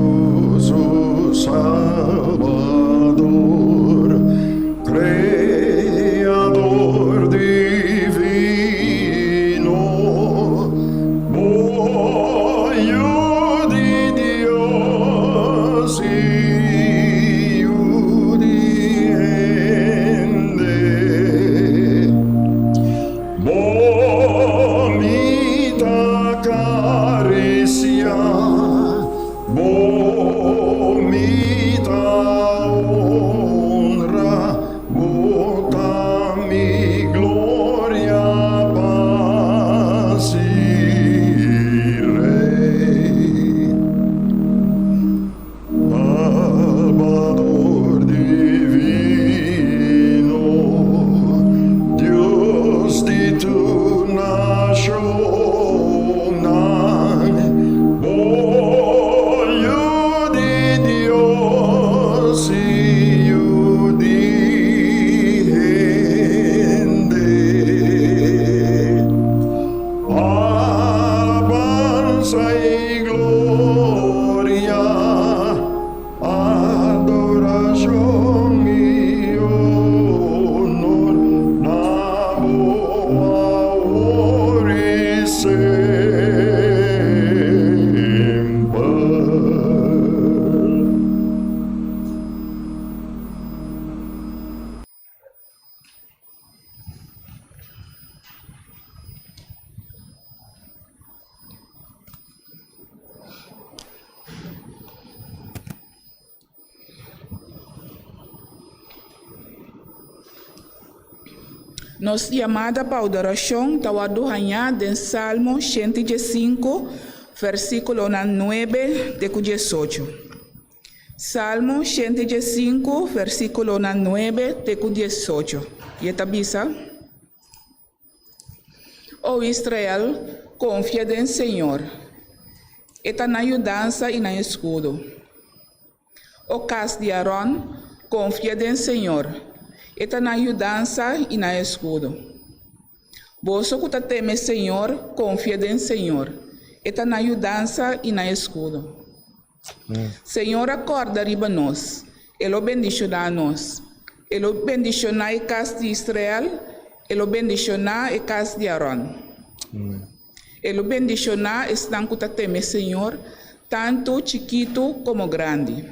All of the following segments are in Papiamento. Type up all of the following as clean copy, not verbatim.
Precioso Salvador, Creador divino, Bo Yu di Dios i Yu di hende. Bo mi ta karisiá, bo mi ta honra, bo ta mi gloria, pas i Rei. Salbador divino, Dios di tur nashonnan, Bo Yu di Dios i Yu di hende. Alabansa i gloria, adorashon i honor na bo awor i semper. Nos yamada pa adorashon ta wòrdu hañá den Salmo 105, versíkulonan 9 te ku 18. Salmo 105, versíkulonan 9 te ku 18, i e ta bisa, O Israel, konfia den señor. E ta nan yudansa i nan eskudo. O kas di Aron, konfia den señor. E ta nan yudansa i nan eskudo. Boso ku ta teme señor, konfia den señor. E ta nan yudansa i nan eskudo. Señor a kòrda riba nos, E lo bendishoná nos. E lo bendishoná e kas di Israel, E lo bendishoná e kas di Aron. E lo bendishoná esnan ku ta teme Señor, tantu chikitu komo grandi.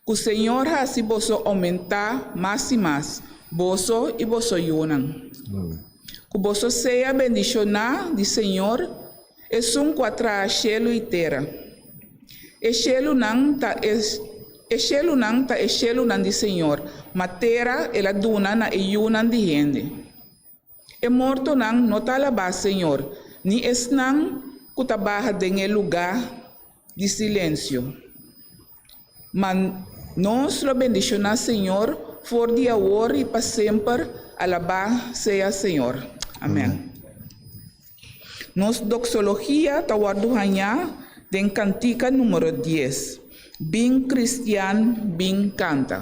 Ku Señor hasi boso oumentá mas i mas, boso i boso yunan. Ku boso sea bendishoná di Señor, Esun ku a traha shelu i tera. E shelunan ta e E shelunan ta e shelunan di Señor, ma tera El a duna na e yunan di hende. E mortonan no ta alabá Señor, ni esnan ku ta baha den e lugá di silensio. Ma nos lo bendishoná Señor for di awor i pa semper, alabá sea Señor. Amèn. Nos doxologia ta wòrdu hañá den kantika número dies, Bin Kristian, Bin Kanta.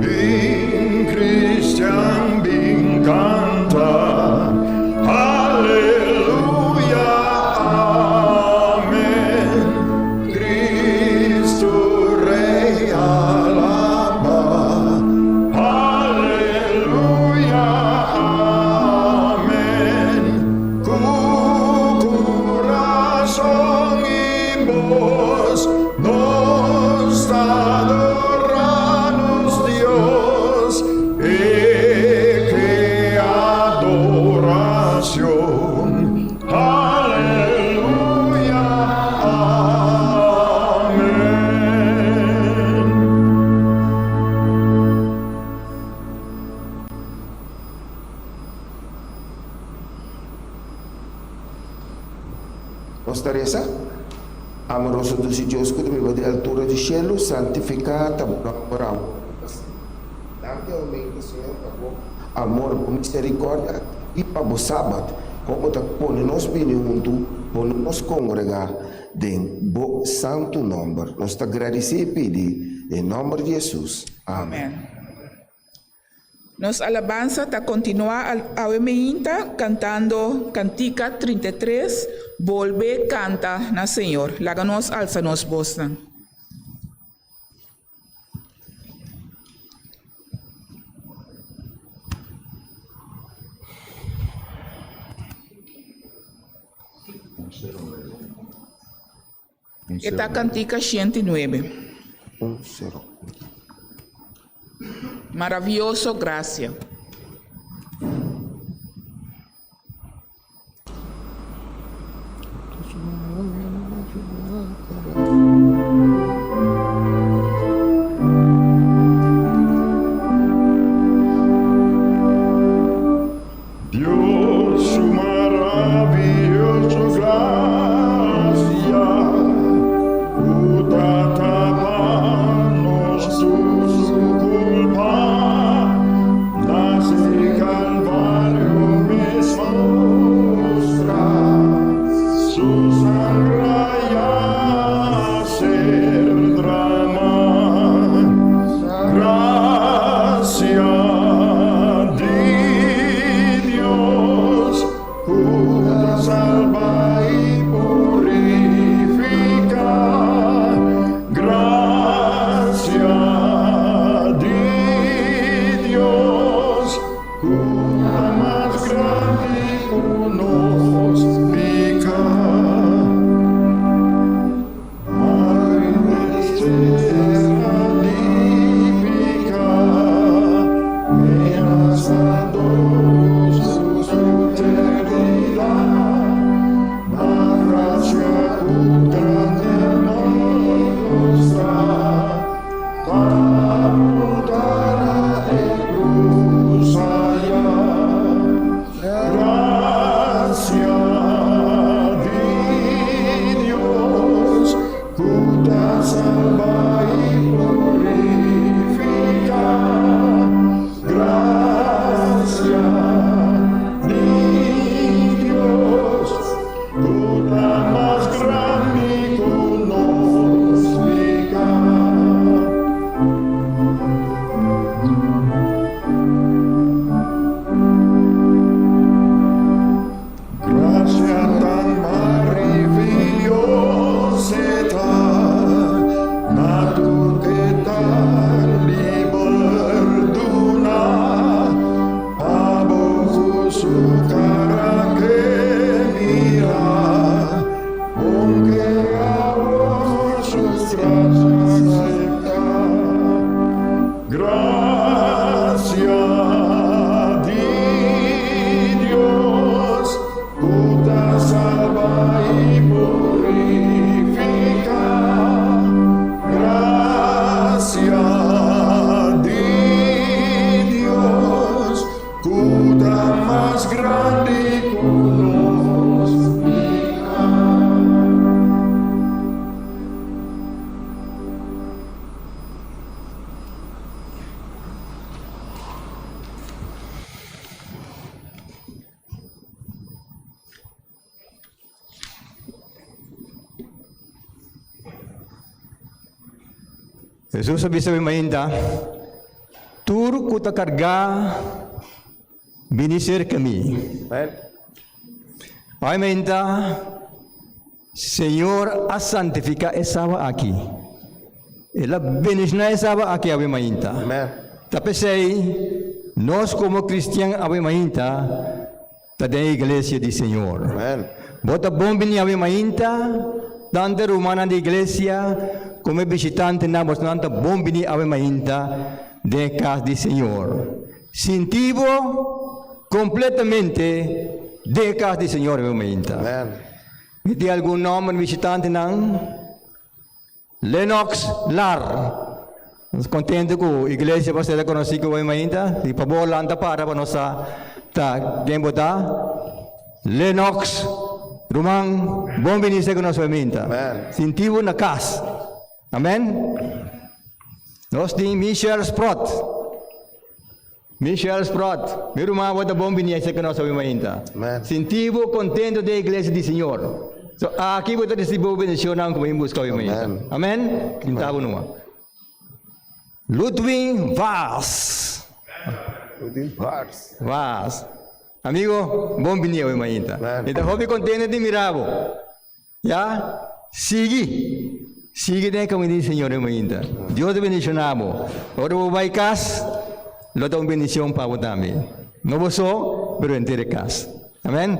Bin cristian bin canta Aleluya amen Cristo Rey alaba. Amoroso dushi Dios ku ta biba den altura di shelu, santifiká ta bo nòmber awor i pa semper. Danki aumenta, Señor, pa bo amor, bo miserikòrdia i pa bo Sabat, kon bo ta pone nos bini huntu, pone nos kongregá den bo santu nòmber. Nos ta gradisí i pidi den nòmber di Hesus. Amèn. Nos alabansa ta kontinuá awe meinta kantando Kantika 33, Bolbe Kanta na Señor. Laga nos alsa nos bosnan. E ta kantika 109. Maravioso grasia. Dios su maravioso gracia cu ta tapa nos tur su culpa, na si Calvario mes mustra su sangra ya ser drama. Gracia di Dios cu ta salba y purifica. Gracia di Dios cu ta mas grandi cu nos pica. Gracia di Dios cu ta salba y purifica. Gracia di Dios cu ta mas grandi cu nos pica. Gracia tan marivioso ta, na tur ke ta liber duna, pa bo ku su kara ke mira, bon ke awor su gracia acepta. Gracia di Dios cu ta salba y purifica. Gracia di Dios cu ta mas grandi cu nos pica. Hesus a bisa mi mainta, Tur ku ta kargá, bini serka mi. Ai mainta, Señor a santifiká e Saba aki. El a bendishoná e Saba aki awe mainta. Ta p'esei, nos komo kristian awe mainta ta den e iglesia di Señor. Bo ta bon bini awe mainta, tantu e rumannan di iglesia komo e bishitantenan, bosonan ta bon bini awe mainta den e kas di Señor. Sinti bo kompletamente den e kas di Señor awe mainta. Mi tin algun nòmber di bishitantenan, Lennox Lar. Nos kontento ku iglesia por ser rekonosí ku bo mainta. I pa bo lanta para pa nos sa ta ken bo ta. Lennox. Ruman, bon bini serka nos mainta. Amen. Sinti bo na kas. Amen. Nos tin Michel Sprott. Michel Sprott, mi ruman bo ta bon bini serka nos awe mainta. Amen. Sinti bo kontento den iglesia di Señor. So aki bo ta risibi bo bendishonnan ku bo bin buska awe mainta. Amen. Amen. Sinta bo numa. Ludwin Vaas. Ludwin Vaas. Vaas. Amigo, bon bini awe mainta. Amen. Mi ta hopi kontento di mira bo. Ya, sigui. Sigui den e kaminda di Señor awe mainta. Dios ta bendiciona bo. Ora bo bai kas, lo ta un bendicion pa bo tambe. No bo so, pero henter e kas. Amen.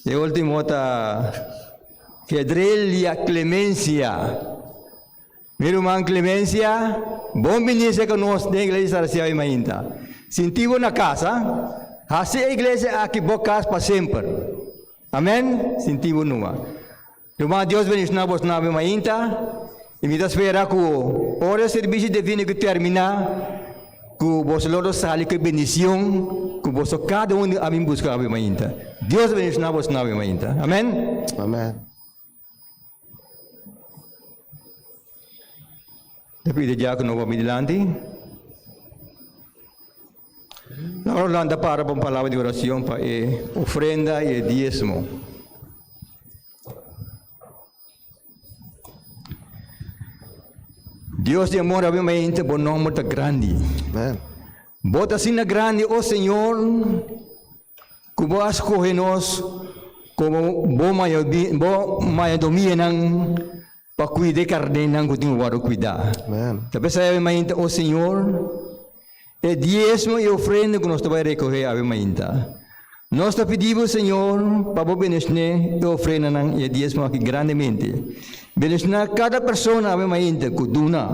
E ultimo ta Gedrelia Clemencia. Mi ruman Clemencia, bon bini serka nos den Iglesia Sarasiao e mainta. Sinti bo na kas, ha? Hasi e iglesia aki bo kas pa semper. Amen? Sinti bo numa. Ruman, Dios bendiciona bosnan awe mainta, i mi ta spera ku ora e servicio divino ku termina, ku boso lo sali ku e bendicion ku boso kada un a bin buska awe mainta. Dios bendiciona bosnan awe mainta. Amen? Amen. Ta pidi diákono pa bin dilanti. Laga nos lanta para pa un palabra di oracion pa e ofrenda y e diesmo. Dios di amor, obviamente bo nomber ta grandi. Amen. Bo ta asina grandi, o Señor, Ku bo a skohe nos komo bo bo mayordomianan pa kuida e karnénan ku tin ku wòrdu kuidá. Ta p'esei awe mainta, o Señor, e diesmo i ofrenda ku nos ta bai rekohé awe mainta. Nos ta pidi bo, Señor, pa bo bendishoné e ofrendanan i e diesmo aki grandemente. Bendishoná kada persona awe mainta ku duna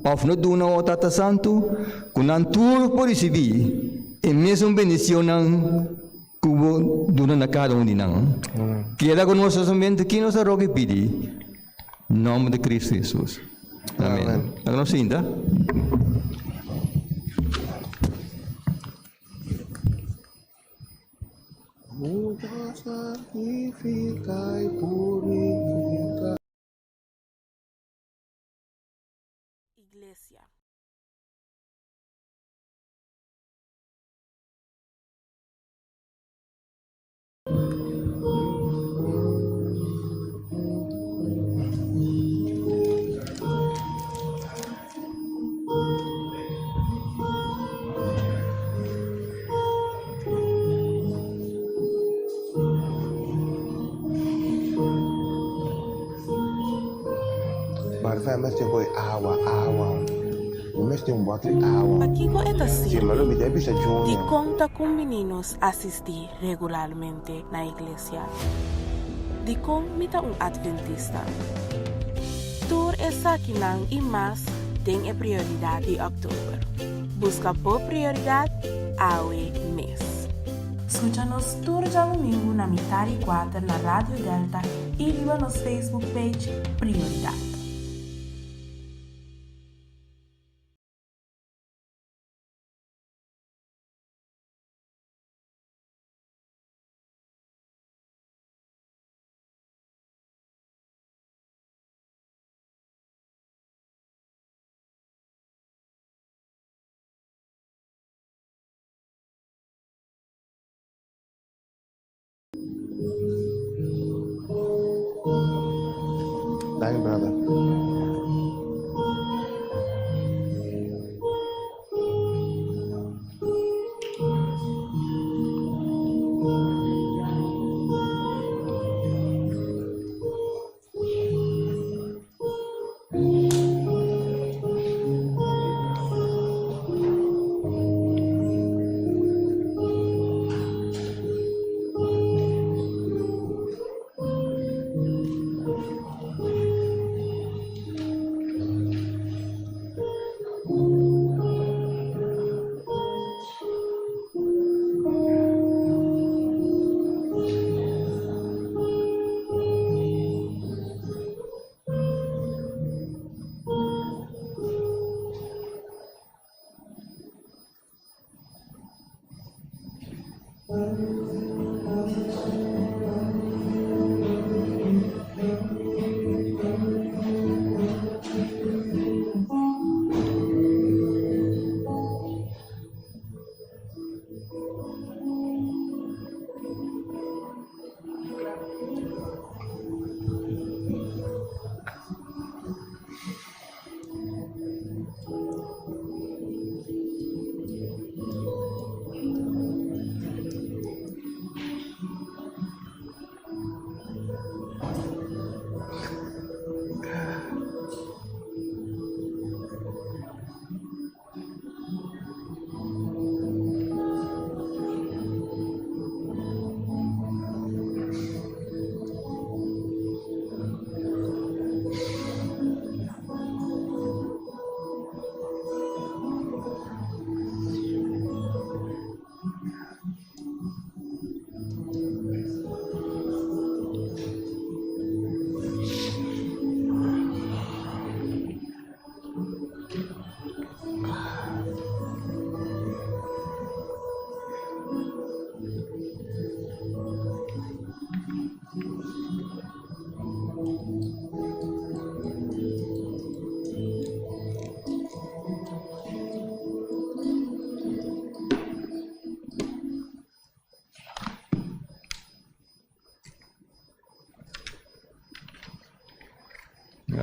òf no duna, o Tata Santu, ku nan tur por risibí E mesun bendicionnan cu bo duna na cada un di nan. Keda cu nos solamente ki nos a roga y pidi. Nomber di Cristo Jesus. Amen. Laga nos sinta. Santifica y purifica. Iglesia. Martha mester gooi awa, awa. Mi mester un bòt di awa. Pakiko e ta Si, sirbi? ma lo mi debe bisa Junior. Dikon ta kumbini nos asistí regularmente na iglesia? Dikon mi ta un atventista? Tur esakinan i mas den e Prioridat di òktober. Buska bo prioridat awe mes! Skucha nos tur djadumingu na mitar i kuater na Radio Delta i riba nos Facebook page Prioridat. Danki brother.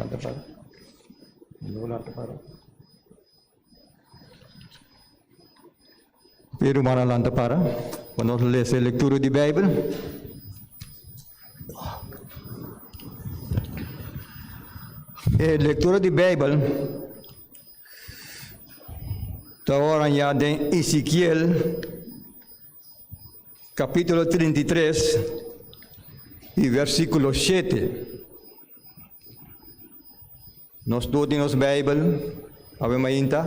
Lanta para. No lanta para. E rumannan lanta para pa nos lesa e lectura di Bijbel. E lectura di Bijbel ta ora ya den Ezekiel capítulo 33 y versículo 7. Nos tur tin nos Bijbel, awe mainta.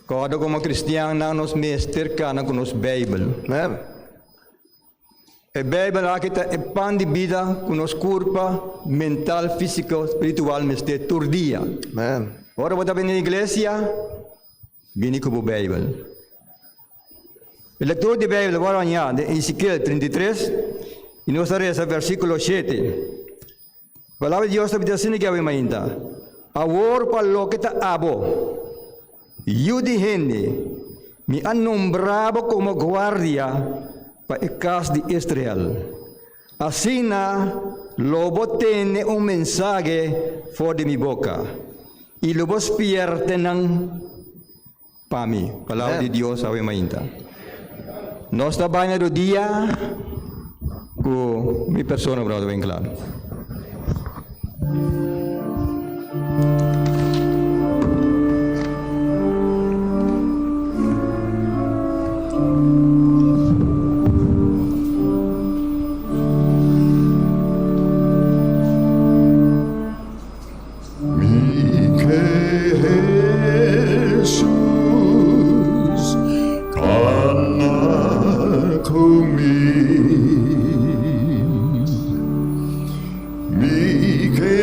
Kòrda komo kristiannan nos mester kana ku nos Beibel. Amen. E Beibel aki ta e pan di bida ku nos kurpa mental, físiko, spiritual mester tur dia. Amen. Ora bo ta bini na iglesia, bini ku bo Beibel. E lektura di Beibel wòrdu hañá den Ezekiel 33 i nos ta resa versíkulo shete. Palabra di Dios ta bisa asina ki awe mainta, Awor pa loke ta abo, yu di hende, mi a nombra bo komo guardia pa e kas di Israel. Asina lo bo tene un mensahe for di mi boka, i lo bo spièrta nan pa mi. Palabra di Dios awe mainta. Nos ta bai na rodia ku mi persona, brother Winkelaar. Mi ke Hesus kana ku mi. Mi ke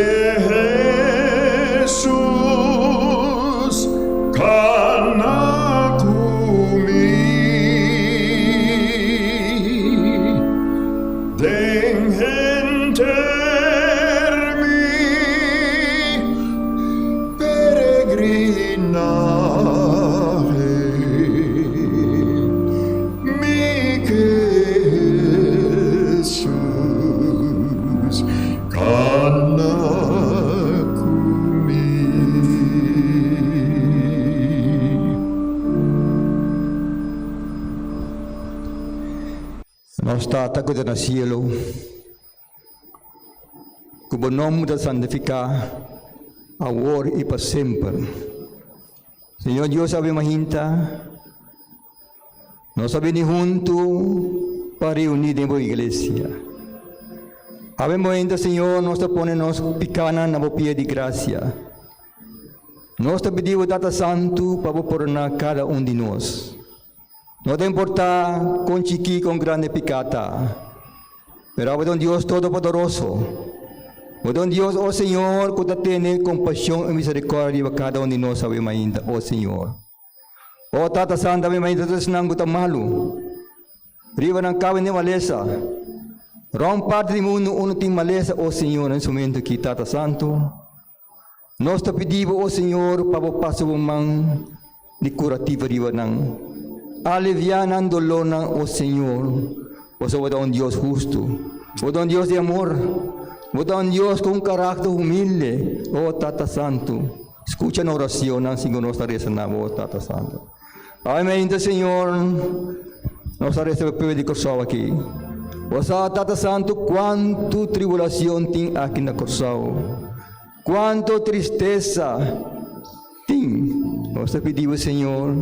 Hesus kana ku mi. Den henter mi peregrinahe, mi ke Hesus kana ku mi. Nos Tata ku ta na sielu, ku bo nomber ta santifiká awor i pa semper. Señor Dios awe mahinta, nos a bini huntu pa reuní den bo iglesia. Awe mahinta, Señor, nos ta pone nos pikánan na bo pia di grasia. Nos ta pidi bo Tata Santu pa bo pordoná kada un di nos. No ta importá kon chikí kon grandi e piká ta, pero abo ta un Dios Todopoderoso. Bo ta un Dios, o Señor, ku ta tene kompashon i miserikòrdia riba kada un di nos awe mainta, o Señor. O Tata Santu, awe mainta tur esnan ku ta malu, riba nan kabe den malesa, rònt parti di mundu unu tin malesa, o Señor, na es momentu aki, Tata Santu. Nos ta pidi bo, o Señor, pa bo pasa bo man di kurativo riba nan. Aliviá nan dolónan, o Señor, pasobra bo ta un Dios hustu. Bo ta un Dios di amor. Bo ta un Dios ku un karakter humilde, o Tata Santu. Skucha nos oracionnan segun nos ta resa na bo, Tata Santu. Awe mainta, Señor, nos ta resa pa e pueblo di Kòrsou aki. Bo sa, Tata Santu, kuantu tribulacion tin aki na Kòrsou, kuantu tristesa tin. Nos ta pidi bo, Señor,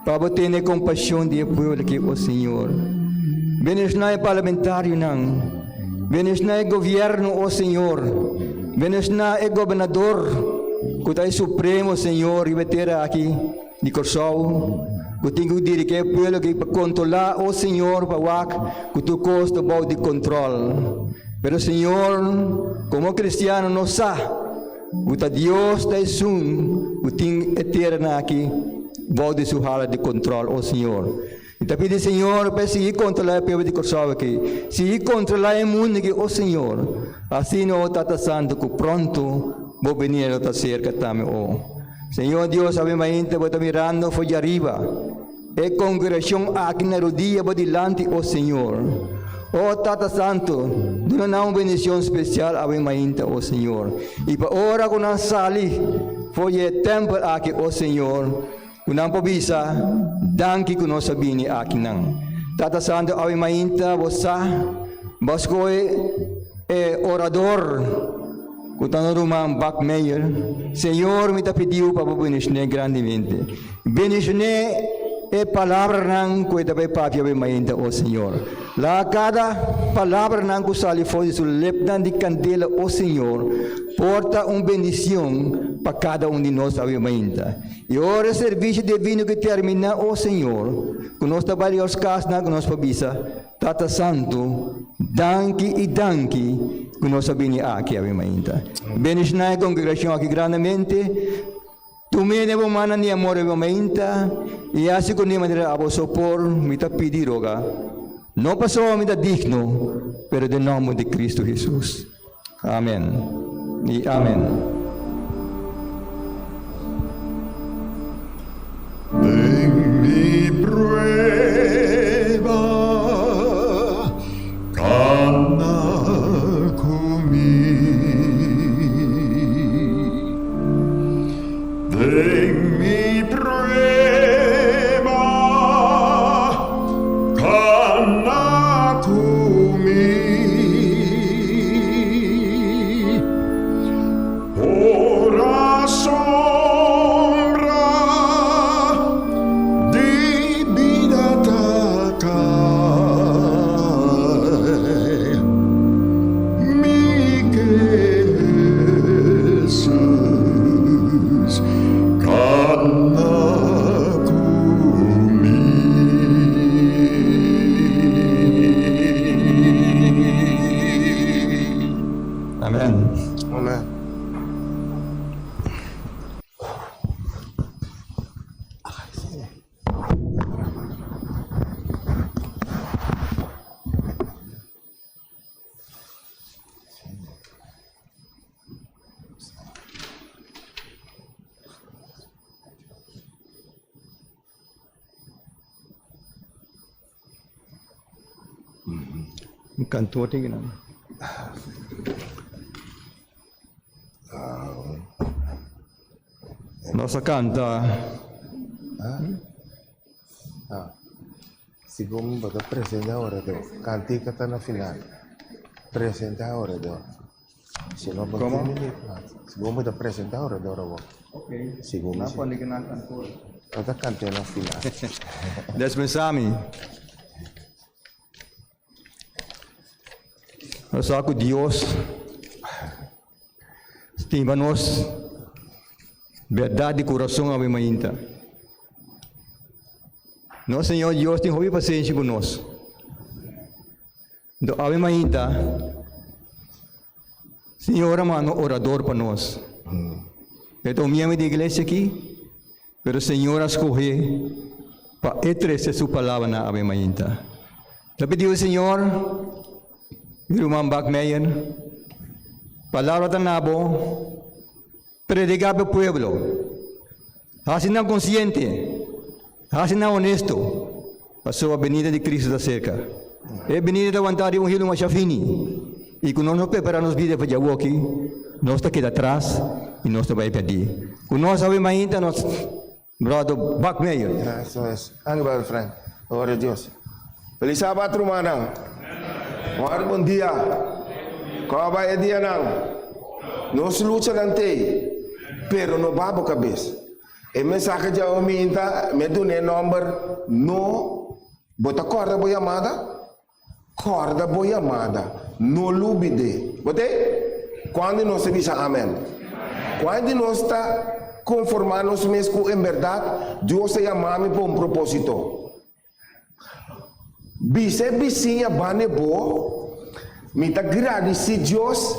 pa bo tene kompashon di e pueblo aki, o Señor. Bendiciona e parlamentarionan, bendiciona e gobierno, o Señor, bendiciona e gobernador, ku ta e supremo, Señor, riba e tera aki di Kòrsou, ku tin ku dirigí e pueblo aki pa kontrolá, o Señor, pa wak ku tur kos ta bou di kontrol. Pero, Señor, komo kristiano nos sa ku ta Dios ta esun ku tin e teranan aki bou di su hala di kontrol, o Señor. Mi ta pidi Señor pa e sigui kontrolá e pueblo di Kòrsou aki, sigui kontrolá e mundu aki, o Señor. Asina, o Tata Santu, ku pronto Bo binida lo ta serka tambe, o Señor Dios. Awe mainta Bo ta mirando for djariba e kongregashon aki na rudia Bo dilanti, o Señor. O Tata Santu, Duna nan un bendicion special awe mainta, o Señor. Y pa ora cu nan sali for di e tempel aki, o Señor, cu nan por bisa, Danki cu nos a bini akinan. Tata Santo, awe mainta Bo sa, Bo a scoge e orador cu ta nos ruman Buckmeyer. Señor, mi ta pidiu pa Bo bendicion'é grandemente. Bendicion'é e palabranan cu e ta bay papia awe mainta, o Señor. Laga kada palabranan ku sali for di su lepnan di kandela, o Señor, por ta un bendicion pa kada un di nos awe mainta. I ora e servicio divino ki termina, o Señor, ku nos ta bai di nos kasnan ku nos por bisa, Tata Santu, danki i danki ku nos a bini aki awe mainta. Bendiciona e congregacion aki grandemente. Tum'é den bo mannan di amor riba mainta i hasi ku ni manera abo so por, mi ta pidi i roga, no pasobra mi ta digno, pero den nòmber di Kristu Hesus. Amen i amen. Den mi prueba Cana cu mi. Den mi prueba cana cu mi. Ora sombra di bida ta kai, mi ke Jesus kana ku mi. Amen. Amen. Un kantor tin kinan. Nos a kanta. Segun bo ta presenta orador, kantika ta na final. Presenta orador. Si no bo tin ni Segun bo ta presenta orador awor. Segun mi si. No ta kant'é na final. Despensá mi. Nos sa ku Dios stima nos bèrdat di kurason awe mainta. Nos Señor Dios tin hopi pasenshi ku nos. Nto awe mainta, Señor a manda un orador pa nos. E ta un miembro di iglesia aki, pero Señor a skohe pa e trese su palabranan awe mainta. Ta pidi e Señor, mi ruman Bakmeyer, palabra ta na bo, prediká pa e pueblo, hasi nan konsiente, hasi nan honesto, pasobra benida di Cristo ta serka. E benida ta wantá riba un hilu masha fini, i ku nos no prepará nos bida pa djawoki, nos ta keda atras i nos ta bai pèrdí. Ku nos awe mainta nos bròder Buckmeyer. Eso es. Danki brother Frank. Gloria a Dios. Feliz Sabat rumannan. Bon bon dia. Komo bai e dianan? Nos luchanan tei, pero no ba bo kabes. E mensahe djawe minta, mi a duna e nomber No Bo ta kòrda bo yamada? Kòrda bo yamada, no lubid'é. Bo te? Kuan di nos ta bisa amèn? Kuan di nos ta konformá nos mes ku en bèrdat Dios a yama mi pa un propósito? Bisa e bisiña banda bo, Mi ta gradisí Dios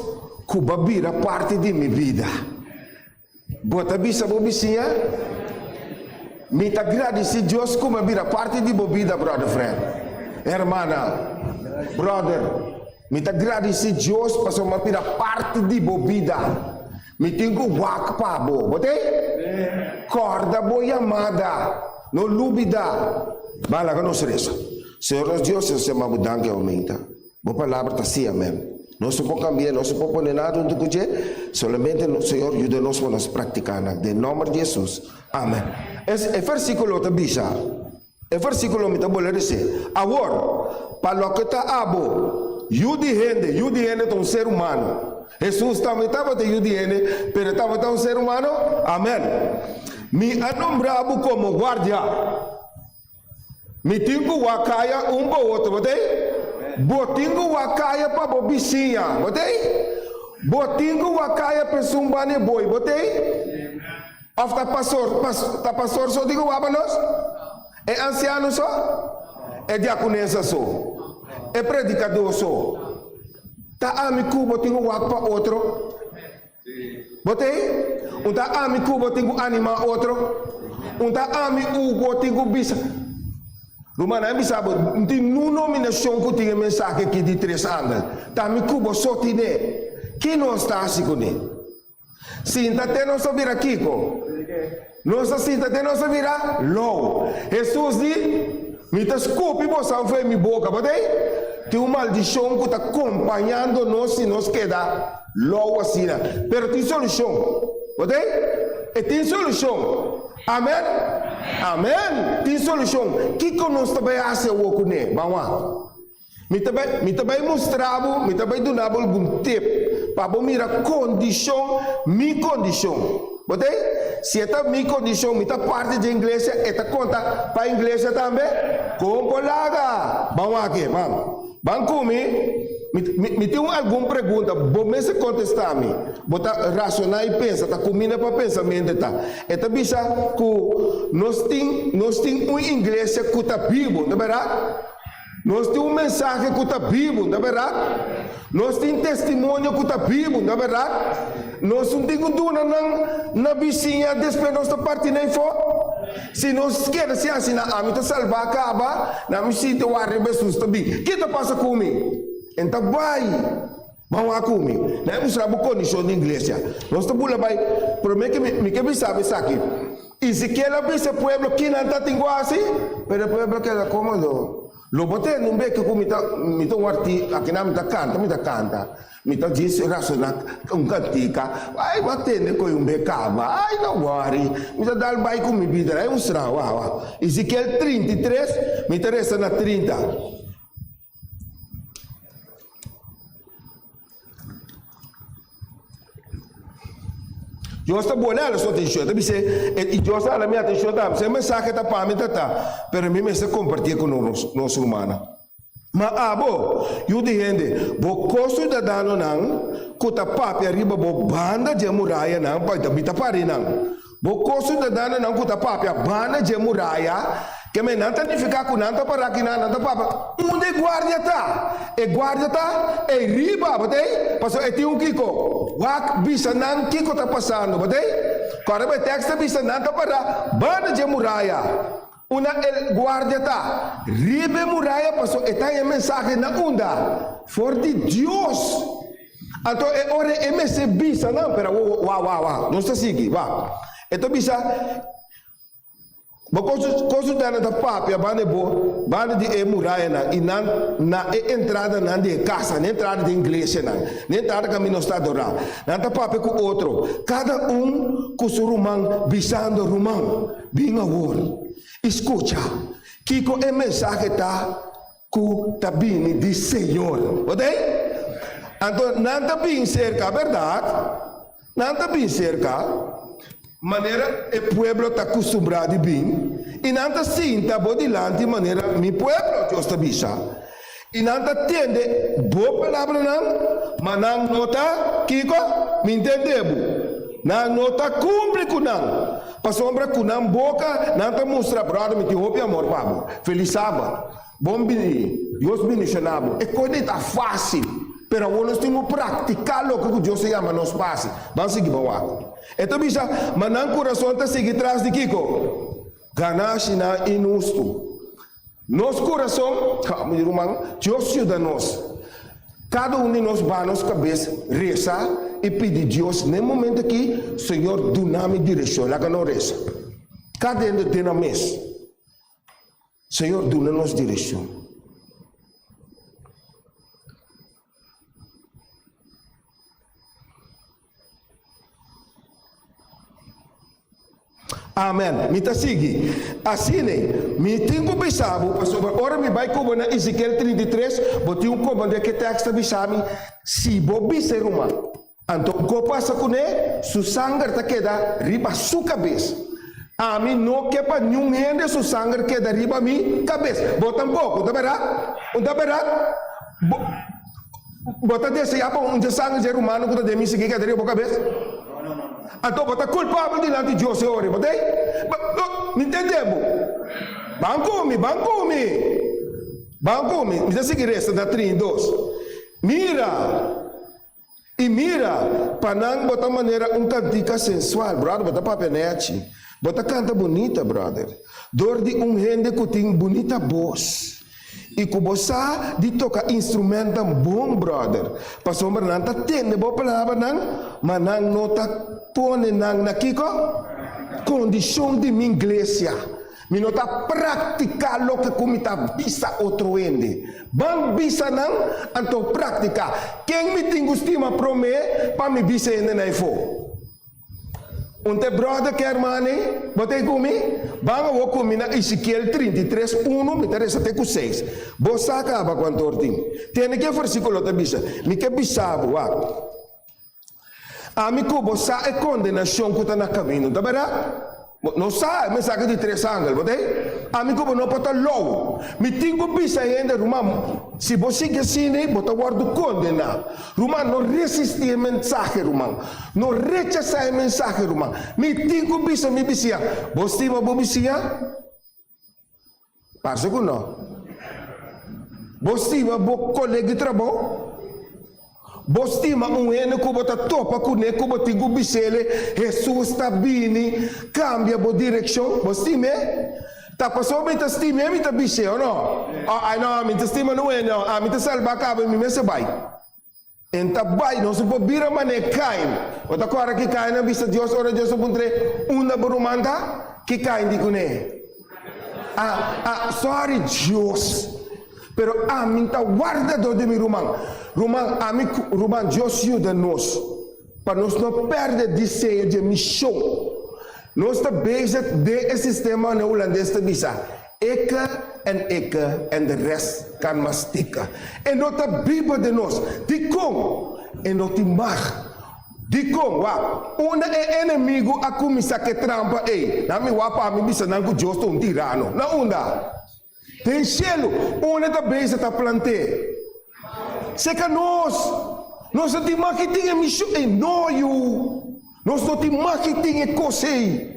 ku bo a bira parti di mi bida. Bo ta bisa bo bisiña, Mi ta gradisí Dios ku mi a bira parti di bo bida, bròder Fred. Hermana, bròder, mi ta gradisí Dios pasobra mi a bira parti di bo bida. Mi tin ku wak pa bo. Bo te? Kòrda bo yamada. No lubidá. Ban laga nos resa. Señor nos Dios, nos ta yama bo danki aumenta. Bo palabra ta sí, amèn. Nos no por kambia, nos no por pone nada huntu ku dje, solamente Señor yuda nos pa nos praktiká nan. Den nòmber di Hesus, amen. Es e versíkulo ta bisa, e versíkulo mi ta bolbe resé, Awor, pa loke ta abo, yu di hende, yu di hende ta un ser humano. Hesus tambe tabata yu di hende, pero e tabata un ser humano? Amen. Mi a nombra bo komo guardia. Mi tin ku wak kaya un pa otro, bo t'ei? Bo tin ku wak kaya pa bo bisiña, bo t'ei? Bo tin ku wak kaya pa esun banda e boi, bo t'ei? Òf ta pastor, ta pastor so tin ku wak pa nos? E ansiano so? E diakonesa so? E predikadó so? Ta ami ku bo tin ku wak pa otro? Bo ta ei? Un ta ami ku bo tin ku animá otro? Un ta ami u bo tin ku bisa? Rumannan, mi bisa bo, N tin nun nominashon ku tin e mensahe aki di tres angel. Ta mi ku bo so tin'é. Ki nos ta hasi kuné? Sinta te nos ta bira kiko? Nos ta sinta te nos ta bira lou. Hesus di, Mi ta skupi bosan fo'i mi boka. Bo ta ei? Tin un maldishon ku ta kompañando nos si nos keda lou asina. Pero tin solushon. Bo ta ei? E tin solushon. Amen? Amen! Tin solushon. Kiko nos ta bai hasi awor kuné? Ban wak. Mi ta bai, mi ta bai mustra bo, mi ta bai duna bo algun tip pa bo mira kondishon, mi kondishon. Bo ta ei? Si e ta mi kondishon, mi ta parti dje iglesia, e ta konta pa iglesia tambe? Kon por laga? Ban wak e, ban. Ban ku mi. Mi, mi, mi tin un algun pregunta, bo mester kontestá mi. Bo ta rasoná i pensa, ta kuminda pa pensamentu e ta. E ta bisa ku nos tin, nos tin un iglesia ku ta bibu, no ta bèrdat? Nos tin un mensahe ku ta bibu, no ta bèrdat? Nos tin testimonio ku ta bibu, no ta bèrdat? Nos no tin ku duna nan na bisiña despues nos ta parti nan afó. Si nos keda sin hasi nan, ami ta salbá kaba, na mi sinti wak riba Hesus ta bin. Ke ta pasa ku mi? En ta bai. Ban wak ku mi. Nan a mustra bo kondishon di iglesia. Nos ta bula bai. Promé ke mi, mi ke bisa bo esaki. Ezekiel a bisa e pueblo kinan ta tin ku hasi, pero e pueblo a keda kómodo. Lo bo tende un beke ku mi ta, mi ta un arti, akinan mi ta kanta, mi ta kanta. Mi ta djis rasoná un kantika. Ai, bo a tende ku e un be kaba. Ai, no wòri. Mi ta dal bai ku mi bida. Ai mustra, wak, wak. Ezekiel 33, mi ta resa na 30. Dios ta bole ala su atencion. Ta bis'é, i Dios ta hala mi atencion tambe. Si e mensahe ta pa mi ta ta, pero mi mester compartié cu nos, nos rumannan. Ma abo, yu di hende, bo co-ciudadanonan cu ta papia riba bo banda dje murayanan, pa mi ta pari nan. Bo co-ciudadanonan cu ta papia banda dje muraya, ke men nan ta nifica cu nan ta para kinan, nan ta papia. Unda e guardia ta? E guardia ta ey riba, bo ta ey? Pasobra e tin un kico? Wak bisa nan kico ta pasando, bo ta ey? Corda bo e tekst ta bisa nan ta para banda dje muraya. Unda e guardia ta? Riba e muraya, pasobra e ta haña mensahe na unda? For di Dios. Anto e ora e mester bisa nan, pero awor, wa, wa, wa, nos ta sigui, wa. E ta bisa, Bo konsultanan ta papia banda e bo, banda di e murayanan, i nan na e entradanan di e kasa, na e entrada di e iglesianan, na e entrada kaminda nos ta adorá. Nan ta papia ku otro, kada un ku su ruman, bisando, Ruman, bin awor i skucha kiko e mensahe ta Ku ta bini di Señor. Bo ta ei? Anto nan ta bin serka, bèrdat? Nan ta bin serka, manera e pueblo ta kustumbrá di bin, i nan ta sinta bo dilanti manera mi pueblo, Dios ta bisa. I nan ta tende bo palabranan, ma nan no ta, kiko? Mi ntende bo. Nan no ta kumpli ku nan, pasobra ku nan boka nan ta mustra, Bròder, mi tin hopi amor pa bo. Felis Sabat. Bon bini. Dios bendishoná bo. E kos ei ta fásil, pero awor nos tin ku praktiká loke ku Dios a yama nos pa hasi. Ban sigui ban wak. E ta bisa, Ma nan kurason ta sigui tras di kiko? Ganashinan inhustu. Nos kurason, ha, mi ruman, Dios yuda nos. Kada un di nos baha nos kabes, resa i pidi Dios n'e momento aki, Señor, duna mi direkshon. Laga nos resa. Kada hende den nan mes. Señor, duna nos direkshon. Amen. Mi ta sigui. Asina, mi tin ku bisa bo, pasobra ora mi bai ku bo na Ezekiel 33, bo tin un komandé ku e tèks ta bisa mi, si bo bisa e ruman, anto ku pasa kuné, su sanger ta keda riba su kabes. Ami no ke pa niun hende su sanger keda riba mi kabes. Bo tampoko, ta bèrdat? Un ta bèrdat? Bo, bo ta deseá pa un dje sanger dje rumannan ku ta den mi sigui keda riba bo kabes? Anto bo ta kulpabel dilanti Dios e ora, bo ta ei? Bo, mi ntende bo. Ban ku mi, ban ku mi. Ban ku mi. Mi ta sigui resta na 32. Mira! I mira, pa nan bo ta manera un kantika sensual. Brother, bo ta papia nechi. Bo ta kanta bunita, brother. Dor di un hende ku tin bunita bos i ku bo sa di toka instrumentnan bon, brother. Pasobra nan ta tende bo palabranan, ma nan no ta pone nan na kiko? Kondishon di mi iglesia. Mi no ta praktiká loke ku mi ta bisa otro hende. Ban bisa nan, anto praktiká. Ken mi tin ku stima promé pa mi bisa hende na efó? Un ta e bròder ku e hermana ei? Bo ta ei ku mi? Ban awor ku mi na Ezekiel 33, unu, mi ta resa te ku seis. Bo sa kaba kuantu or tin. Tende ke versíkulo ta bisa. Mi ke bisa bo, wak. Ami ku bo sa e kondenashon ku ta na kamino, ta bèrdat? Bo no sa e mensahe di tres angel, bo ta ei? Ami ku bo no por ta lou. Mi tin ku bisa hende, Ruman, si bo sigui asina ei, bo ta wòrdu kondená. Ruman, no resistí e mensahe, ruman. No rechasá e mensahe, ruman. Mi tin ku bisa mi bisiña, Bo stima bo bisiña? Parse ku no. Bo stima bo kolega di trabou? Bo stima un hende ku bo ta topa kuné ku bo tin ku bis'ele Hesus ta bini kambia bo direkshon? Bo stim'é? Ta pasobra mi ta stim'é mi ta bis'é, o no? O, ai no, mi ta stima no hende, o, ami ta salbá kaba i mi mester bai. En ta bai, nos no por bira manera Kain. Bo ta kòrda ki Kain a bisa Dios ora Dios a puntr'é, Unda bo ruman ta? Ki Kain di kuné? Ah, ah, sorry Dios, pero ami ta wardadó di mi ruman. Ruman, ami ku, ruman, Dios yuda nos pa nos no pèrdè diseño dje mishon. Nos ta bezig den e sistema manera hulandes ta bisa, Ikke en ikke en de rest kan maar stikken. E no ta biba den nos. Dikon? E no tin mag. Dikon? Wak, unda e enemigu a kuminsá ku e trampa ei? Nan mi wak pa mi bisa nan ku Dios ta un tirano. Na unda? Den shelu. Unda ta bezig ta plant'é? Seka nos. Nos no tin mag i tin e mishon ei. No, yu. Nos no tin mag i tin e kos ei.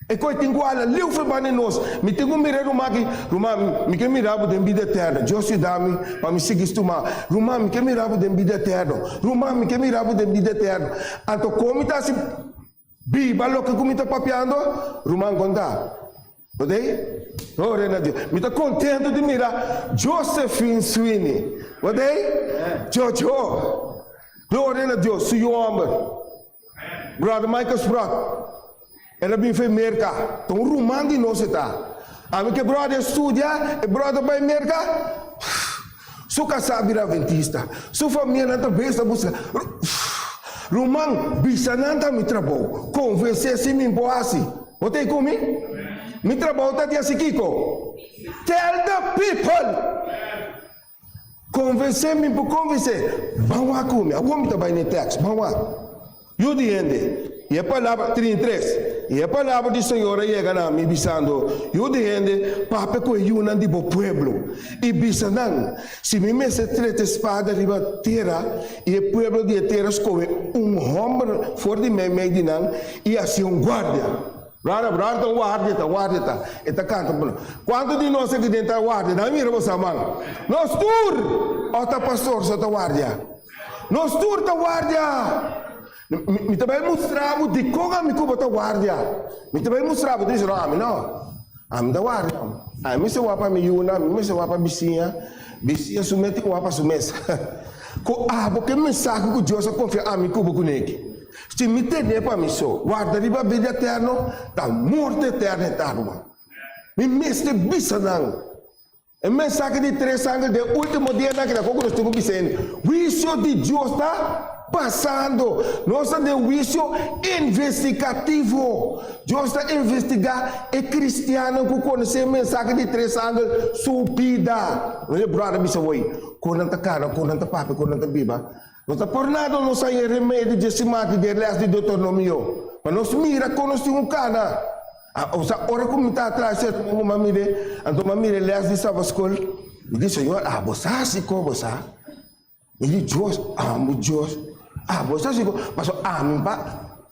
E koe tin ku hala leu fe banda di nos. Mi tin ku mira e ruman aki. Ruman, mi ke mira bo den bida eterno. Dios yuda mi pa mi sigui stuma. Ruman, mi ke mira bo den bida eterno. Ruman, mi ke mira bo den bida eterno. Anto kon mi ta hasi biba loke ku mi ta papiando? Ruman, konta. Bo ta ei? Gloria na Dios. Mi ta kontento di mira Josephine Sweeney. Bo ta ei? Jojo. Gloria na Dios, su yu hòmber. Brother Michael Sprott, el a bin for Merka, ta un ruman di nos e ta. Ami ku e brother studia, e brother bai Merka, su kasá a bira adventista, su famianan ta bes ta buska. Ruman, bisa nan ta mi trabou, konvensé si mi por hasi. Bo ta ei ku mi? Mi trabou ta di hasi kiko? Tell the people! Konvensé mi por konvensé. Ban wak ku mi. Awor mi ta bai na e tèks. Ban wak. Yu di hende, i e palabra, 33, i e palabra di Señor a yega na mi, bisando, Yu di hende, papia ku e yunan di bo pueblo, i bisa nan, Si mi mester trete spada riba tera, i e pueblo di e tera skohe un hòmber for di meimei di nan, i hasié un guardia. Brada, brada ta wardia ta, wardia ta. E ta kanta pa nos. Kuantu di nos aki den ta wardia? Dame mira boso man. Nos tur! Òf ta pastor so ta wardia? Nos tur ta wardia! Mi, mi ta bai mustra bo dikon ami ku bo ta wardia. Mi ta bai mustra bo. Ta bisa, no, ami no. Ami ta wardia. Ami mester wak pa mi yunan, mi mester wak pa bisiña. Bisiña su mes tin wak pa su mes. Ku abo ke mensahe ku Dios a konfia ami ku bo kuné aki? Si mi tene pa mi so, warda riba bida eterno, ta morto eterno e ta, ruman. Mi mester bisa nan e mensahe di tres angel den ultimo dianan aki, ta kon ku nos tin ku bisa hende. Huisio di Dios ta. pasando? Nos ta den huisio investigativo. Dios ta investigá e kristiannan ku konosé e mensahe di tres angel su bida. Nos e bròder bisa woi, kon nan ta kana, kon nan ta papia, kon nan ta biba. No ta por nada nos haña e remedi dje siman aki den lès di Deuteronomio, pa nos mira kon nos tin ku kana. Osea, ora ku mi ta atras sierto modo mi a mira, anto mi a mira e lès di Sabbatschool, mi di, Señor, abo sa hasi kon bo sa? Mi di, Dios, amo Dios, abo sa hasi kon? Pasobra ami pa,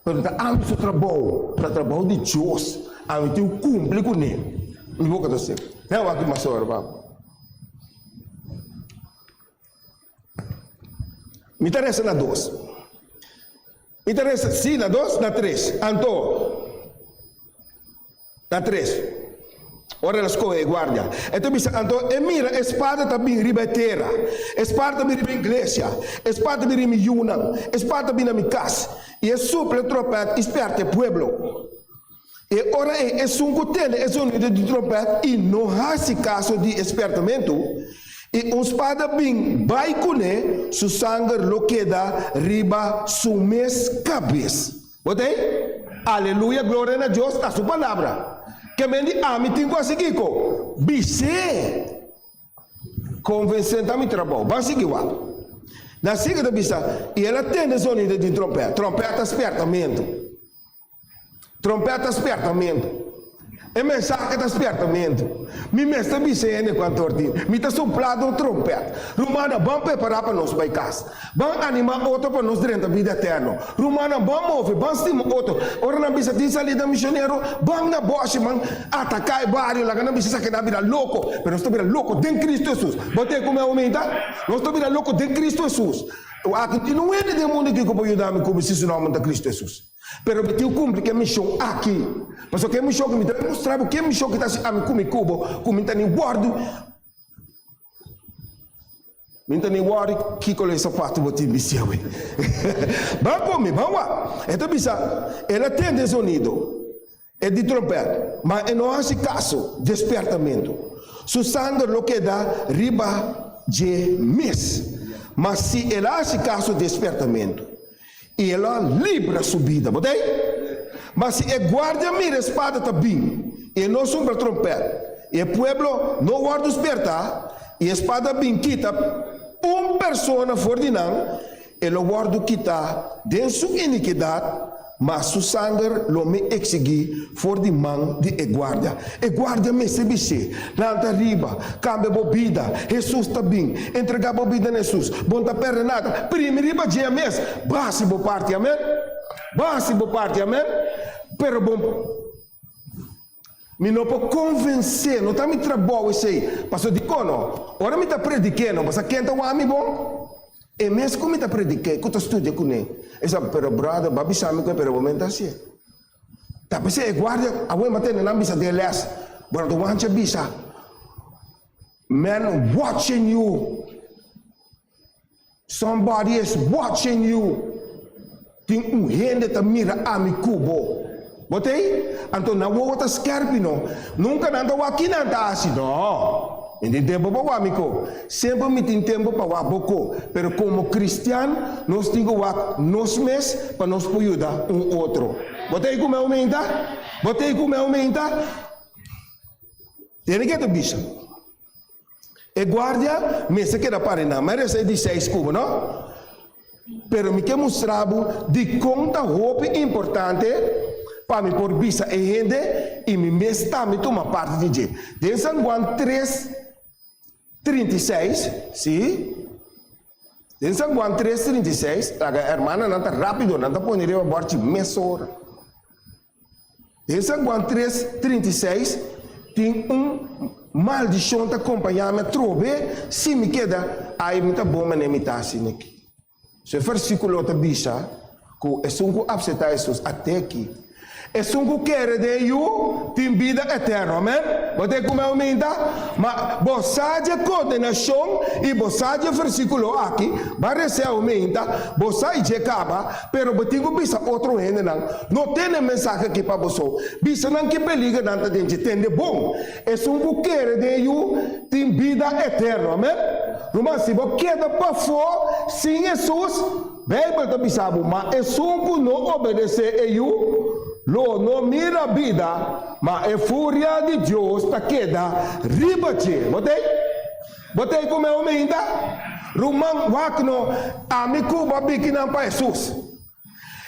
pero ta ami su trabou, ta trabou di Dios, ami tin ku kumpli kuné. Mi boka ta sek. Hei wak mas ora, papa. Mi ta resa na dos. Mi ta resa, sí, na dos, na tres. Anto, na tres. Ora el a skohe e guardia, e ta bisa, anto e mira e spada ta bin riba e tera, e spada ta bin riba e iglesia, e spada ta bin riba mi yunan, e spada ta bin na mi kas. I e supla e trompèt i spèrta e pueblo. E ora ei esun ku tende e zonido di trompèt i no hasi kaso di e spèrtamentu, i un spada bin bai kuné, su sanger lo keda riba su mes kabes. Bo ta ei? Aleluya, gloria na Dios, ta su palabra. Ke men di ami tin ku hasi kiko? Bis'é. Konvensé ta mi trabou. Ban sigui wak. Na sigui ta bisa, I el a tende zonido di trompèt. Trompèt ta spèrtamentu. Trompèt ta spèrtamentu. E mensahe ta spèrtamentu. Mi mester bisa hende kuantu or tin. Mi ta suplá den un trompèt. Rumannan, ban prepará pa nos bai kas. Ban animá otro pa nos drenta bida eterno. Rumannan, ban move, ban stima otro. Ora nan bisa tin salida misionero, ban na bòshi, ban ataká e bario, laga nan bisa esaki nan a bira loko. Pero nos ta bira loko den Kristu Hesus. Bo ta e ku mi aumenta? Nos ta bira loko den Kristu Hesus. Aki tin un hende den mundu aki ku por yuda mi kubri si su nòmber ta Kristu Hesus. Pero mi tin ku kumpli ku e mishon aki. Pasobra ku e mishon ku mi ta mustra bo, ku e mishon ku ta hasi ami ku mi ku bo, ku mi ta ni wòrdu, mi ta ni wòrdu kiko lo e sapatu bo tin bisti awe. Ban ku mi, ban wak. E ta bisa, El a tende e zonido e di trompèt, ma e no hasi kaso dje spièrtamentu. Su sanger lo keda riba dje mes. Ma si el a hasi kaso dje spièrtamentu, I el a libra su bida. Bo ta ei? Ma si e guardia mira e spada ta bin, i e no sumbra trompèt, i e pueblo no wòrdu spiertá, i e spada bin kita un persona for di nan, e lo wòrdu kitá den su inikidat, ma su sanger lo mi eksigí for di man di e guardia. E guardia mester bis'é, Lanta riba, kambia bo bida, Hesus ta bin, entregá bo bida na Hesus, bo no ta pèrdè nada, primi riba dje mes, bo hasi bo parti, amen, bo hasi bo parti, amen, pero bo, mi no por konvensé, no ta mi trabou esei, pasobra dikon no? Ora mi ta predik'é no, bo sa ken ta wak mi bon? E mes ku mi ta predik'é, ku ta studia kuné, e sa, pero brother, bo a bisa mi ku e, pero bo men ta hasié. Ta p'esei e guardia a wema tende nan bisa den les, Brother Wancho a bisa, Man watching you. Somebody is watching you. Tin un hende ta mira ami ku bo. Bo ta ei? Anto nan wowo ta skerpi no. Nunka nan ta wak ki nan ta hasi. No. Mi tin tempu pa wak mi ko. Semper mi tin tempu pa wak bo ko. Pero komo kristian nos tin ku wak nos mes pa nos por yuda un otro. Bo ta ei ku mi aumenta? Bo ta ei ku mi aumenta? Tene ke ta bisa. E guardia mester keda para nan. Mi a resa e di seis ku bo, no? Pero mi ke mustra bo dikon ta hopi importante pa mi por bisa e hende i mi mes tambe tuma parti di dje. Den San Juan tres, 36, sí, den San Juan tres, 36, laga e hermananan ta rápido, nan ta pone riba bòrchi mesora. Den San Juan tres, 36, tin un maldishon ta kompañá mi atrobe si mi keda, ai mi ta bon manera mi ta asina aki. So e versíkulo ta bisa ku esun ku apseptá Hesus ate aki. Esun ku kere den e Yu tin bida eterno. Amèn? Bo ta e kume auminta? Ma bo sa dje kondenashon i bo sa dje versíkulo aki, ba res'é auminta, bo sa i dje kaba, pero bo tin ku bisa otro hendenan, No tene mensahe aki pa boso. Bisa nan ki peliger nan ta den dje. Tende bon. Esun ku kere den e Yu tin bida eterno. Amèn? Ruman, si bo keda pafó sin Hesus. Beibel ta bisa bo, Ma esun ku no obedesé e Yu, lo no mira bida, ma e furia di Dios ta keda riba dje. Bo t'ei? Bo t'ei ku mi awe ainda? Ruman, wak no, ami ku bo a biki nan pa Hesus.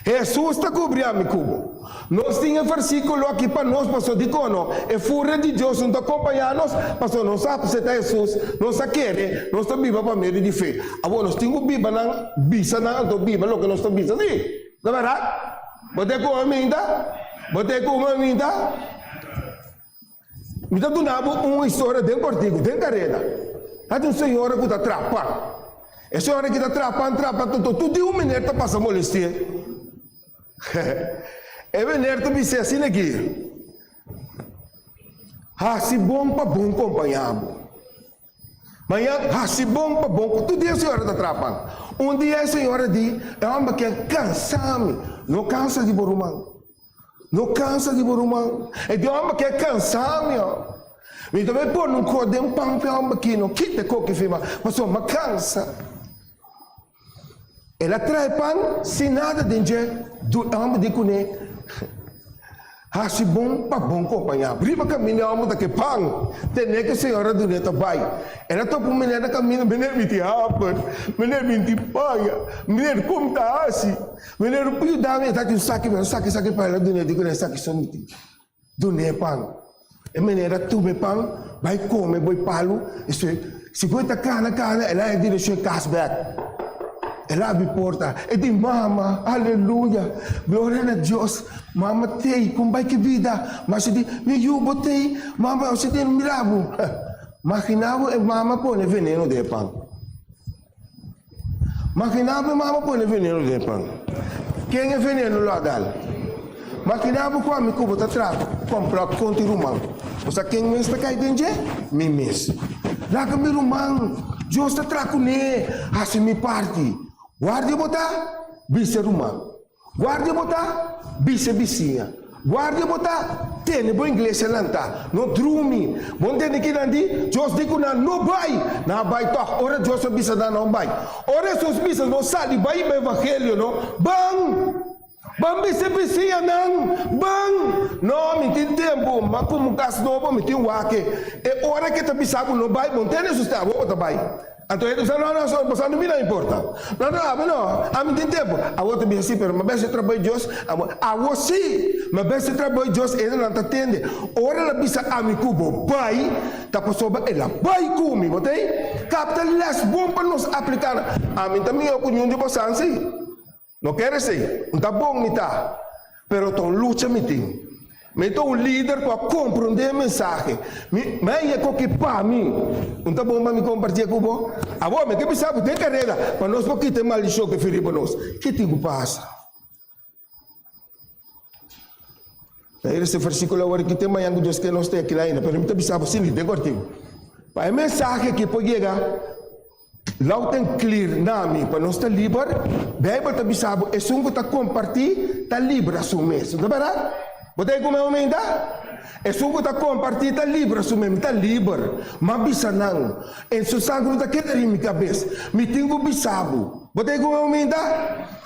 Hesus ta kubri ami ku bo. Nos tin e versíkulo aki pa nos pasobra dikon no? E furia di Dios no ta kompañá nos pasobra nos a aseptá Hesus, nos a kere, nos ta biba pa medio di fe. Awor nos tin ku biba nan, bisa nan anto biba loke nos ta bisa, si? Ta bèrdat? Bo ta e ku mi ainda? Bo ta e ku mi ainda? Mi ta duna bo un historia den kortiku, den kareda. Tatin un señora ku ta traha pan. E señora ki ta traha pan, traha pan, tur tur dia un meneer ta pasa molesti'é. E meneer ta bis'é asina aki, Hasi bon pa bon kompañá bo. Mañan hasi bon pa bon. Tur dia e señora ta traha pan. Un dia e señora di, E hòmber ke a kansa mi. No kansa di bo ruman. No kansa di bo ruman. E di hòmber ke a kansa mi ò. Mi ta bai pone un kos den pan pa e hòmber aki no kita e koki firma pasobra mi a kansa. El a traha e pan sin nada den dje. E hòmber di kuné, Hasi bon pa bon kompañá. Riba kaminda e hòmber ta ke pan. Tene ku e señora dun'é ta bai. El a topa un meneer na kaminda, Meneer, mi tin hamber. Meneer, mi tin paña. Meneer, kon mi ta hasi? Meneer, por yuda mi? E ta tin un saki, un saki, saki pan. El a dun'é, di kuné, Esaki so mi tin. Dun'é pan. E meneer a tuma e pan, bai kome bo e palu, esei si ku e ta kana kana, el a haña direkshon e kas bèk. El a habri porta, e di, Mama, aleluya, gloria na Dios, mama t'ei, kon bai ki bida? Masha di, Mi yu, bo t'ei? Mama, osei di, mira bo. Magina bo e mama pone veneno den e pan. Magina bo e mama pone veneno den e pan. Ken e veneno lo a dal? Magina bo ku ami ku bo ta traha komplòt kontra e ruman. Bo sa ken mes ta kai den dje? Mi mes. Laga mi ruman, Dios ta traha kuné, hasi mi parti. Guardia bo ta? Bisa e ruman. Guardia bo ta? Bisa e bisiña. Guardia bo ta? Tene bo iglesia lantá. No drumi. Bo ntende kinan di? Dios di ku nan, No bai! Nan a bai tòg, ora Dios a bisa nan no bai. Ora Hesus bisa nos sali bai pa evangelio, no? Ban! Ban bisa e bisiñanan! Ban! No, mi tin tempu. M'a kumpra un kas nobo, mi tin wak-e. E ora ke ta bisa ku no bai, bo ntende Hesus ta, awor bo ta bai. Anto e bisa, No, no, so boso no bira importa. No, no, abo no, ami tin tempu. Awor ta bisa si, pero mi a bes e trabou di Dios, abo, awor si, mi a bes e trabou di Dios, e nan ta tende. Ora el a bisa ami ku bo bai, ta pasobra el a bai ku mi. Bo ta ei? Kapta les bon pa nos apliká nan. Ami ta mihó ku niun di bosan si. No kere esei. N ta bon mi ta, pero ta un lucha mi tin. Mi ta un lider ku a komprondé e mensahe. Mi mi a yega aki pa mi. N ta bon pa mi kompartié ku bo? Awor mi ke bisa bo den kareda pa nos por kita e maldishon ku fin riba nos. Ke tin ku pasa? Ta hera este versíkulo awor aki te mañan ku Dios ke nos ta aki ainda, pero mi ta bisa bo sin den kortiku. Pa e mensahe aki por yega loud and clear na mi pa nos ta liber, Beibel ta bisa bo esun ku ta kompartí ta libra su mes. No ta bèrdat? Bo ta e ku mi ainda? Esun ku ta kompartí ta libra su mes. Mi ta liber. M'a bisa nan, en su sangre no ta keda riba mi kabes. Mi tin ku bisa bo. Bo ta e ku mi ainda?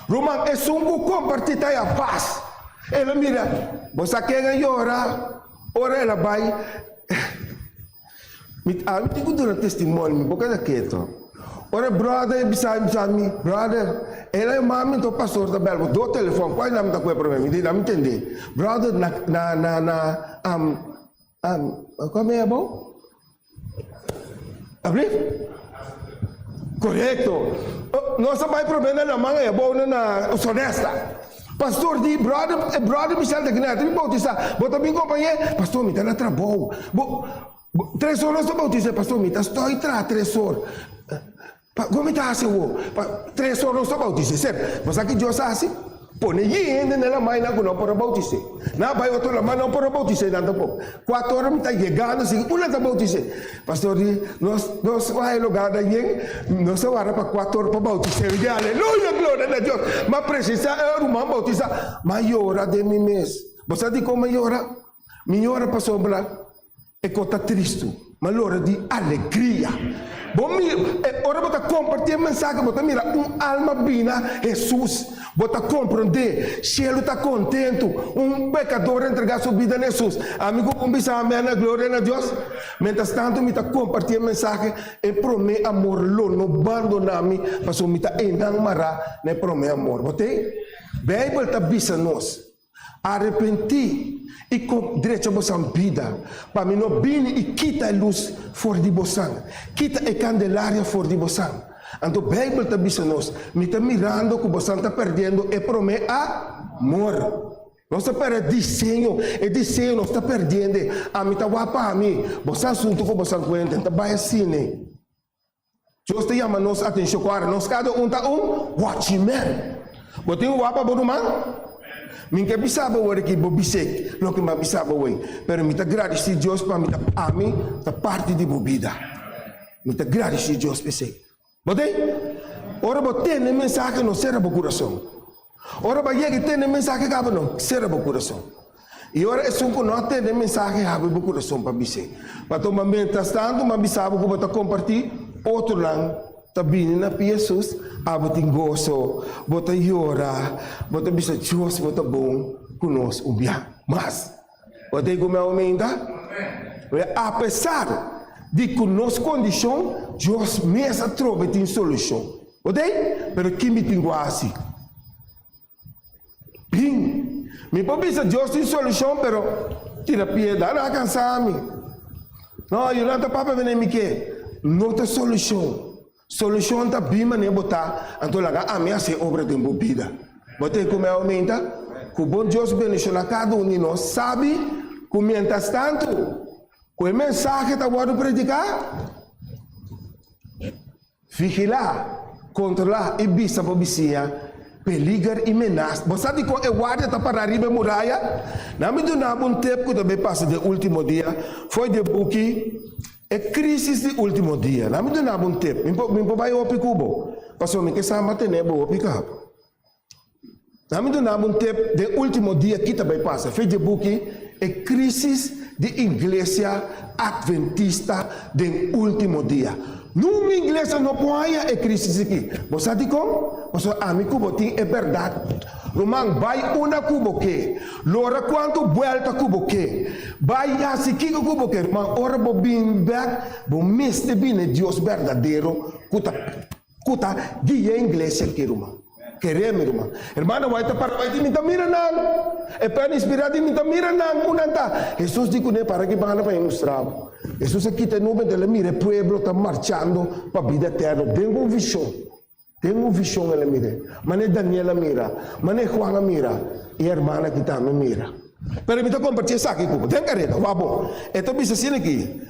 Ruman, esun ku kompartí ta haña pas. El a mira, bo sa ken a yora ora el a bai? Mi ami tin ku duna testimonio, mi boka ta keto. Ora e brother a bisa bisa mi, brother, el a yama mi anto pastor ta bel bo do telefon, kual nan mi ta kue prome? Mi di, mi tende. Brother, na na na na kua mi a bo? Abri? Korekto. Nos a bai promé na laman ei abou na na Sonesta. Pastor di, brother, e brother Michel ta kina, ta bin bautisá. Bo ta bin kompañ'é? Pastor, mi ta na trabou. Bo, bo, tres or nos ta bautisá. Pastor, mi ta stòi traha tres or. Pa kon mi ta hasi awor? Pa tres or nos ta bautis'é. Ser, bo sa ki Dios a hasi? Pone yi hende na laman ku no por a bautis'é. Nan a bai otro laman, no por a bautis'é nan tampoko. Kuater ora mi ta yegando sigui un nan ta bautis'é. Pastor di, nos nos wak e lugar na yen, nos ta warda pa kuater or pa bautis'é. Mi di, aleluya, gloria na Dios. M'a presensá e ruman bautisá. M'a yora den mi mes. Bo sa dikon m'a yora? Mi yora pasobra. E ko ta tristu, ma lora di alegria. Bo mira, e ora bo ta kompartí e mensahe, bo ta mira un alma bina Hesus. Bo ta komprondé, shelu ta kontentu, un pekador a entregá su bida na Hesus. Ami ku bo bisa amèn na gloria na Dios. Miéntras tantu mi ta kompartí e mensahe, e promé amor lo no bandoná mi, pasobra mi ta einan mará na e promé amor. Bo tei? Beibel ta bisa nos, Arepentí i kom drecha bosan bida, pa mi no bini i kita e lus for di bosan, kita e kandelaria for di bosan. Anto Beibel ta bisa nos, Mi ta mirando ku bosan ta perdiendo e promé amor. Nos ta pèrdè diseño, e diseño nos ta perdiende. Ami ta wak pa mi, bosan asuntu ku bosan kuenta, ta bai asina. Dios ta yama nos atencion cu ora nos cada un ta un watchman. Bo tin un wak pa bo ruman? Mi ke bisa bo awor aki, bo bis'é loke mi a bisa bo awor, pero mi ta gradici Dios pa mi ta ami ta parti di bo bida. Mi ta gradici Dios p'esei. Bo tin? Ora bo tende e mensahe no sera bo curason. Ora bo a yega i tende e mensahe caba no sera bo curason. I ora esun ku no a tende e mensahe habri bo kurason pa bis'é. Pasobra miéntras tantu mi a bisa bo ku bo ta kompartí, otronan ta bini na pia Hesus, abo tin goso, bo ta yora, bo ta bisa Dios bo ta bon ku nos un bia mas. Bo ta ku mi aumenta? Apesar di ku nos kondishon, Dios mes atrobe tin solushon. Bo ta ei? Pero kin mi tin ku hasi? Bin. Mi por bisa Dios tin solucion pero tira piedra a cansa mi. No, yo no ta papia mene mi ke. No ta solucion. Solucion ta bin mane bo ta, anto laga ami haci e obra den bo bida. Bo ta e cu mi a aumenta? Cu bon Dios bendiciona cada un di nos. Sabi cu mientras tanto cu e mensahe ta wordo predica, Vigilá, kontrolá i bisa bo bisiña peliger i menas. Bo sa dikon e guardia ta pará riba e muraya? Nan mi duna bo un tep ku ta bay pasa den último dia for di e buki E Krísis di Último Dia. Nan mi duna bo un tep. Mi por mi por bai hopi ku bo, pasobra mi ke sa mantené bo hopi kaba. Nan mi duna bo un tep den último dia ki ta bai pasa. Fe dje buki E Crisis di Iglesia Adventista den Último Dia. Nun iglesia no por haña e crisis aki. Bo sa dikon? Pasobra ami ku bo tin e bèrdat. Ruman, bai unda ku bo ke. Lora kuantu buèlta ku bo ke. Bai hasi kiko ku bo ke. Ruman, ora bo bin bèk, bo mester bini e Dios berdadero ku ta Ku ta guia iglesia aki, ruman. Kere mi, ruman. Hermana White ta para bai di, Mi ta mira nan. E pèn inspirá di, Mi ta mira nan. Ku nan ta? Hesus di kuné, Para ki banda pa e mustra bo. Hesus a kita e nube, enton el a mira e pueblo ta marchando pa bida eterno den un vishon. Den un vishon el a mir'é. Manera Daniel a mira, manera Juan a mira, i e hermana aki tambe mira. Pero mi ta kompartí esaki ku bo. Den kareda, wak bo. E ta bisa asina aki,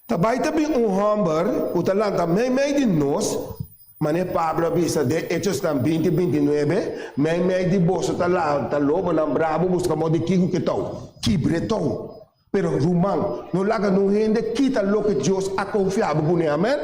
Ta bai ta bin un hòmber ku ta lanta meimei di nos, manera Pablo a bisa den Hechosnan binti bintinuebe, Meimei di boso ta lanta lobonan brabu buska moda di kiko ke tou, kibr'e tou. Pero ruman, no laga nun hende kita loke Dios a konfia bo kuné. Amèn?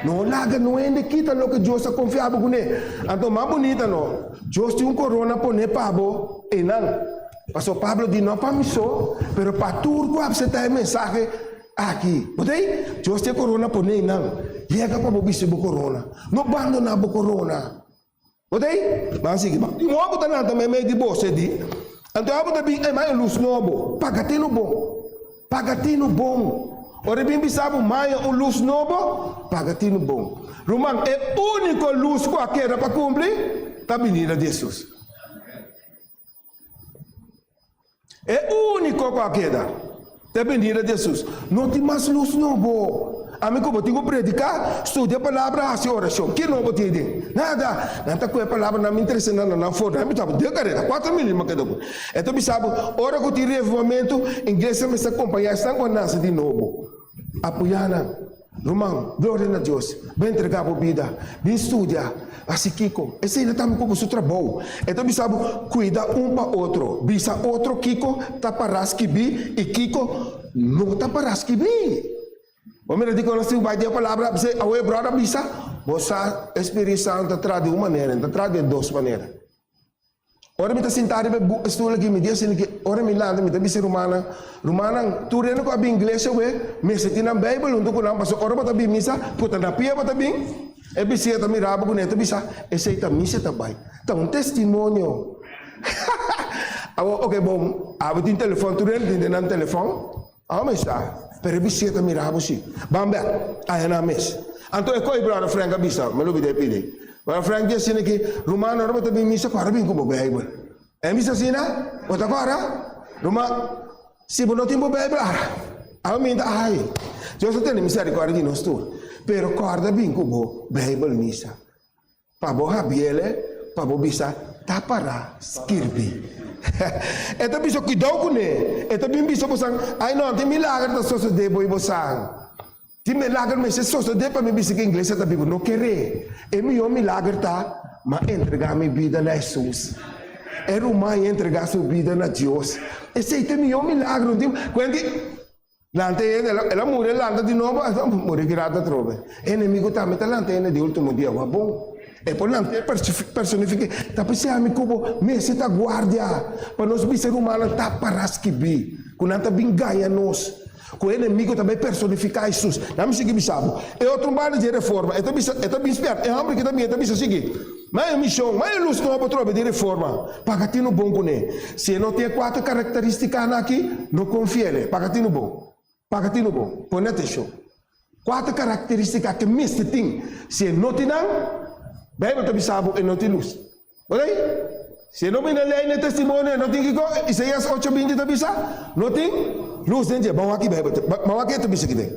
No laga nun hende kita loke Dios a konfia bo kuné. Anto mas bunita no, Dios tin un korona poné pa bo einan. Pasobra Pablo di, No pa mi so, pero pa tur ku a apseptá e mensahe aki. Bo ta ei? Dios tin e korona poné nan. Yega pa bo bisti bo korona. No bandoná bo korona. Bo ta ei? Ban sigui. Tin un hòmber ku ta lanta meimei di bo, se di, Anto abo ta bin, ei, maya lus nobo. Paga tinu bon. Paga tinu bon. Ora e bin bisa bo maya un lus nobo, paga tinu bon. Ruman, e úniko lus ku a keda pa kumpli ta binida di Hesus. E úniko ku a keda ta e benida di Hesus. No tin mas lus nobo. Ami ku bo tin ku prediká, studia palabra, hasi orashon. Ke nobo tin aden? Nada. Nan ta kohe palabra, nan bin trese nan na nan forno. Nan bisa bo, den kareda, kuater mil mi a keda ku. E ta bisa bo, ora ku tin revivamentu, iglesia mester kompañá esnan ku a nase di nobo. Apoyá nan. Ruman, gloria na Dios. Bo entrega bo bida. Bin studia. Hasi kiko? Esei na tambe ku bo su trabou. E ta bisa bo, kuida un pa otro. Bisa otro kiko ta para skibí i kiko no ta para skibí. Bo mira dikon nos tin ku bai den e palabra? P'esei awe bròder a bisa, bo sa e Spiritu Santu ta traha di un manera, e ta traha den dos manera. Ora mi ta sintá riba e stul aki, mi di asina ki ora mi lanta mi ta bisa e rumannan, Rumannan, tur hende ku a bin iglesia awe mester tin nan Beibel huntu ku nan, pasobra ora bo ta bin misa, ku ta na pia bo ta bin, e bisia ta mira bo kuné ta bisa, Esei ta misa ta bai. Ta un testimonio. Awor, oke bon, abo tin telefòn, tur hende tin den nan telefòn. Amo esta, pero e bisia ta mira bo si. Ban bek, aya nan mes. Anto e koe Brother Frank a bisa, mi lo bida e pidi. Brother Frank di asina ki, Ruman, ora bo ta bin misa, kora bin ku bo Bijbel. E bisa asina? Bo ta kora? Ruman, si bo no tin bo Bijbel, ara. Amo minta, ai, Dios ta tene misericordia di nos tur. Pero korda bin ku bo Bijbel misa. Pa bo habiele, pa bo bisa, Ta pará skirbi. E ta bisa, Kuidou kuné. E ta bin bisa bosan, Ai no, tin milager ta sosodé bo i bosan. Tin milager mester sosodé pa mi bisa ku iglesia ta bibu. No keré. E mihó milager ta, M'a entregá mi bida na Hesus. E ruman i entregá su bida na Dios. Esei ta e mihó milager. Un tin kuenti. Lanta e hende, el a muri, el lanta di nobo, el a muri ki rato atrobe. E enemigo tambe ta lanta e hende di ultimo dia, wak bon. E por lanta e personifica, ta p'esei ami ku bo mester ta guardia, pa nos bisa rumannan ta para skibí, ku nan ta bin gaña nos, ku e enemigo ta bai personifica Hesus. Nan mi sigui bisa bo, e otro banda dje reforma, e ta bisa, e ta bin spièrta, e hòmber ki ta bin e ta bisa sigui, Mai e mishon, mai e lus nobo atrobe di reforma, paga tinu bon kuné. Si e no tin e kuater karakteristikanan aki, no konfia en e. Paga tinu bon. Paga tinu bon. Pone atenshon. Kuater karakteristika ku e mester tin. Si e no tin nan, Beibel ta bisa bo e no tin lus. Oké? Si e no bini lei na e testimonio, e no tin kiko? Isaías ocho binti ta bisa, no tin lus den dje. Ban wak ki Beibel ta, ban wak ke e ta bisa kiden.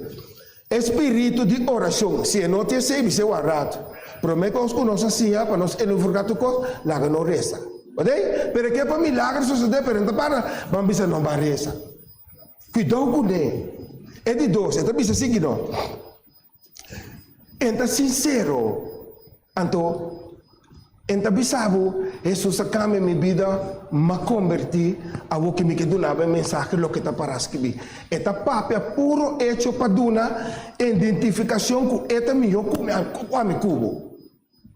E spiritu di orashon, si e no tin esei, bis'é wak ratu. Promé kos ku nos a siña pa nos enofurká tur kos, laga nos resa. Oké? Pero e ke pa milager sosodé, pero e no ta para, ban bisa no ban resa. Kuidou kuné. E di dos, e ta bisa siguidó, E ta sinsero. Anto, N ta bisa bo, Hesus a kambia mi bida, m'a kombertí, awor ki mi ke duna bo e mensahe loke ta pará skibí. E ta papia puro echo pa duna identifikashon ku e ta mihó ku mi, ku ami ku bo.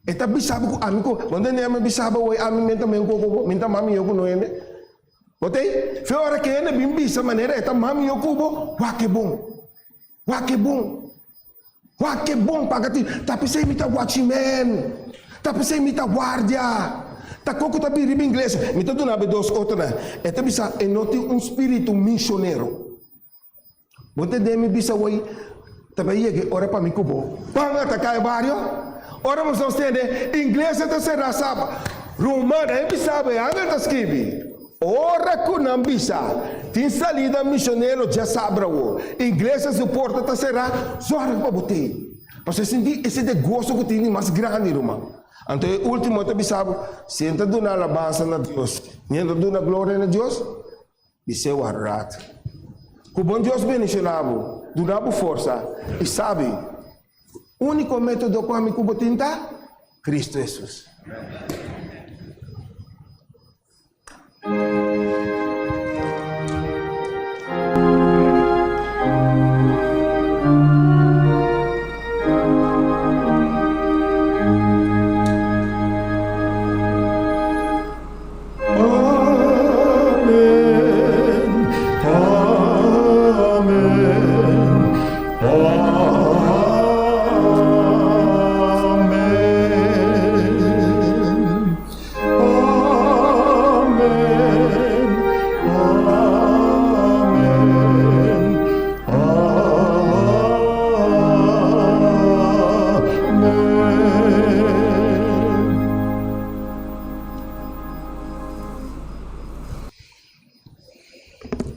E ta bisa bo ku ami ku bo. Bo ntende ami a bisa bo awor, ami men ta mihó ku bo, mi ta mas mihó ku no hende. Bo tei? Fe ora ku hende bin bisa manera e ta mas mihó ku bo, wak e bon. Wak e bon. Wak ke bon paga tin. Ta p'esei mi ta watchman. Ta p'esei mi ta guardia. Ta kon ku ta bini riba ingles. Mi ta duna bo e dos otronan. E ta bisa e no tin un spiritu misionero. Bo ta den mi bisa woi ta bai yega e ora pa mi ku bo. Ban ataká e bario. Ora bo nos tende ingles ta será saba. Ruman e bisa bo e angel ta skibi. Ora ku nan bisa, Tin salida misionero djasabra awo, iglesia su porta ta será, zòrg pa bo tei. Pasobra sinti esei ta e goso ku tin di mas grandi, ruman. Anto e último ta bisa bo, Si N ta duna alabansa na Dios, ni N ta duna gloria na Dios, bis'é wardat. Ku bon Dios bendishoná bo, duna bo forsa i sabi, úniko método ku ami ku bo tin ta Kristu Hesus.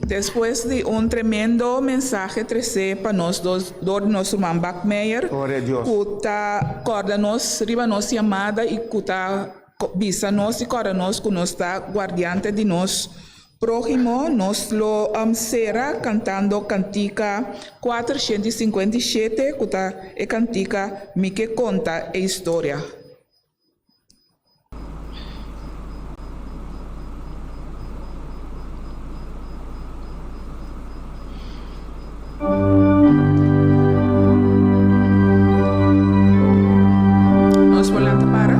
Despues di un tremendo mensahe tresé pa nos dor di nos ruman Bakmeyer, ku ta kòrda nos riba nos yamada i ku ta Bisa nos i kòrda nos ku nos ta guardiante di nos próhimo. Nos lo sera kantando kantika 457 ku ta e kantika Mi ke konta e historia. Nos por lanta para.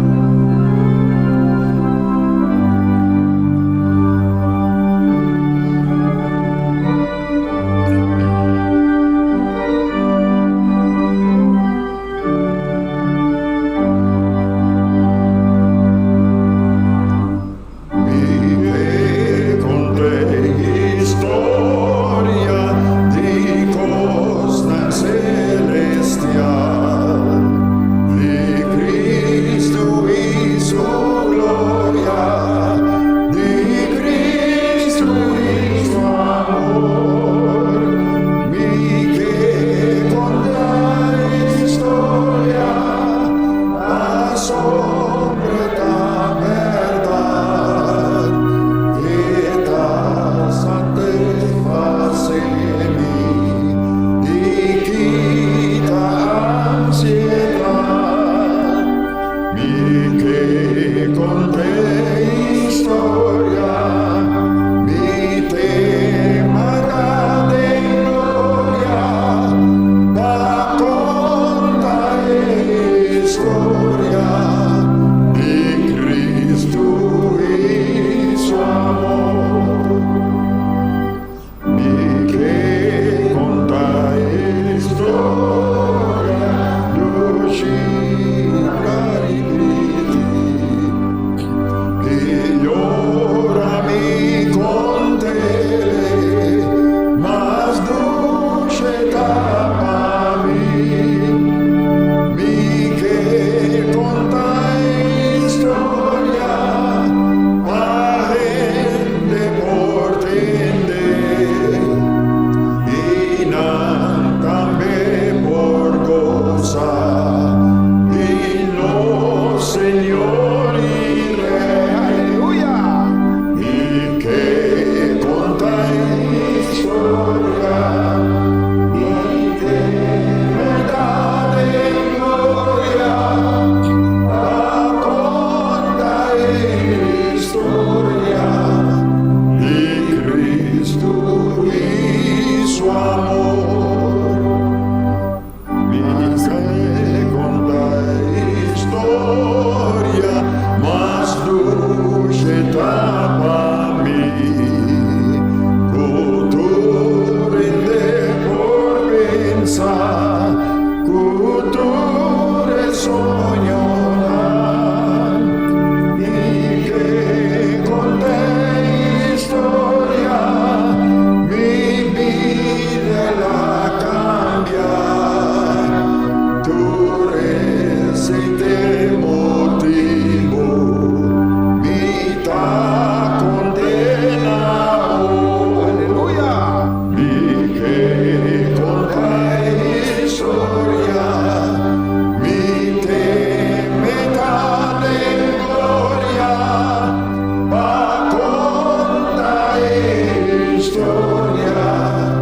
Historia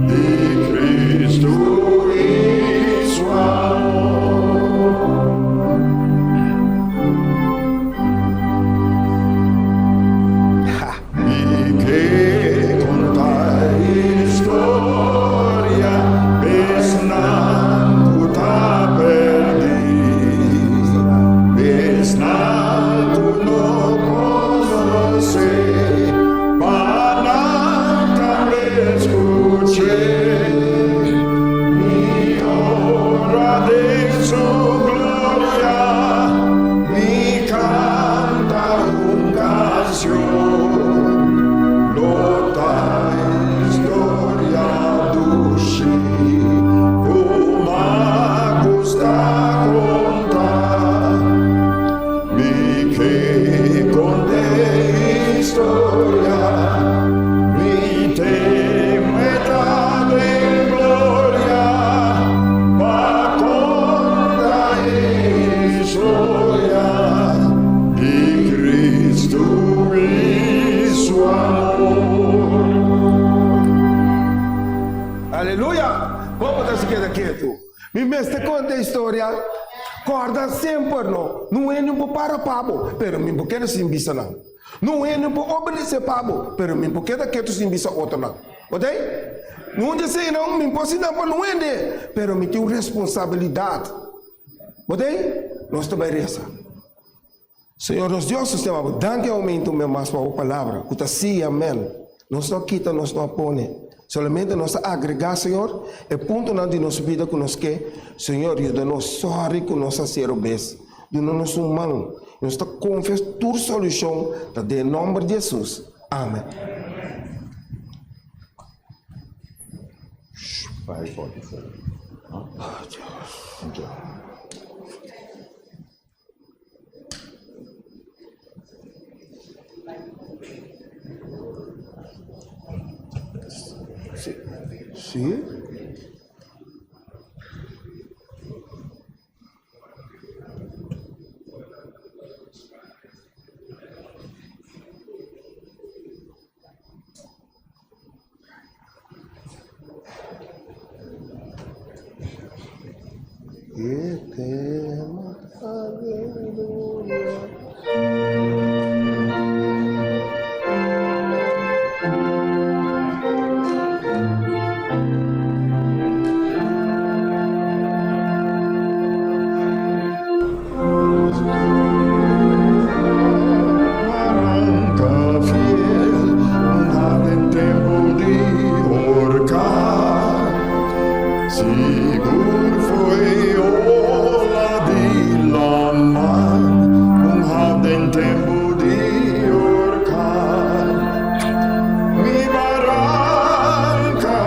di Cristo y su amor. Mi ke konta historia p'esnan ku ta pèrdí, p'esnan ku no konosé, pa nan tambe skuch'é. Mi ora den su gloria, mi kanta un kanshon, lo ta historia dushi, ku m'a gusta konta. Mi ke konta historia, mi tema ta den gloria, pa konta historia di Cristo y su amor. Aleluya! Kon bo ta keda ketu? Mi mester konta historia. Kòrda semper no, no hende por para pa bo, pero mi por keda sin bisa nan. No hende por obedesé pa bo, pero mi por keda ketu sin bisa otronan. Otei? No dje esei nan, mi por hasi nan pa no hende, pero mi tin un responsabilidat. Otei? Nos ta bai resa. Señor nos Dios, nos ta yama bo danki aumento un bes mas pa bo palabra ku ta sí i amèn. Nos no a kita, nos no a pone. Solamente nos a agregá, Señor, e puntonan di nos bida ku nos ke. Señor, yuda nos sòri ku nos a hasi robes. Duna nos un man. Nos ta konfia tur solushon ta den e nòmber di Hesus. Amèn. Sí. E tema aleluya. Baranka fiel, un haf den tempu di orkan. Sigur fo'i ola di laman, un haf den tempu di orkan. Mi baranka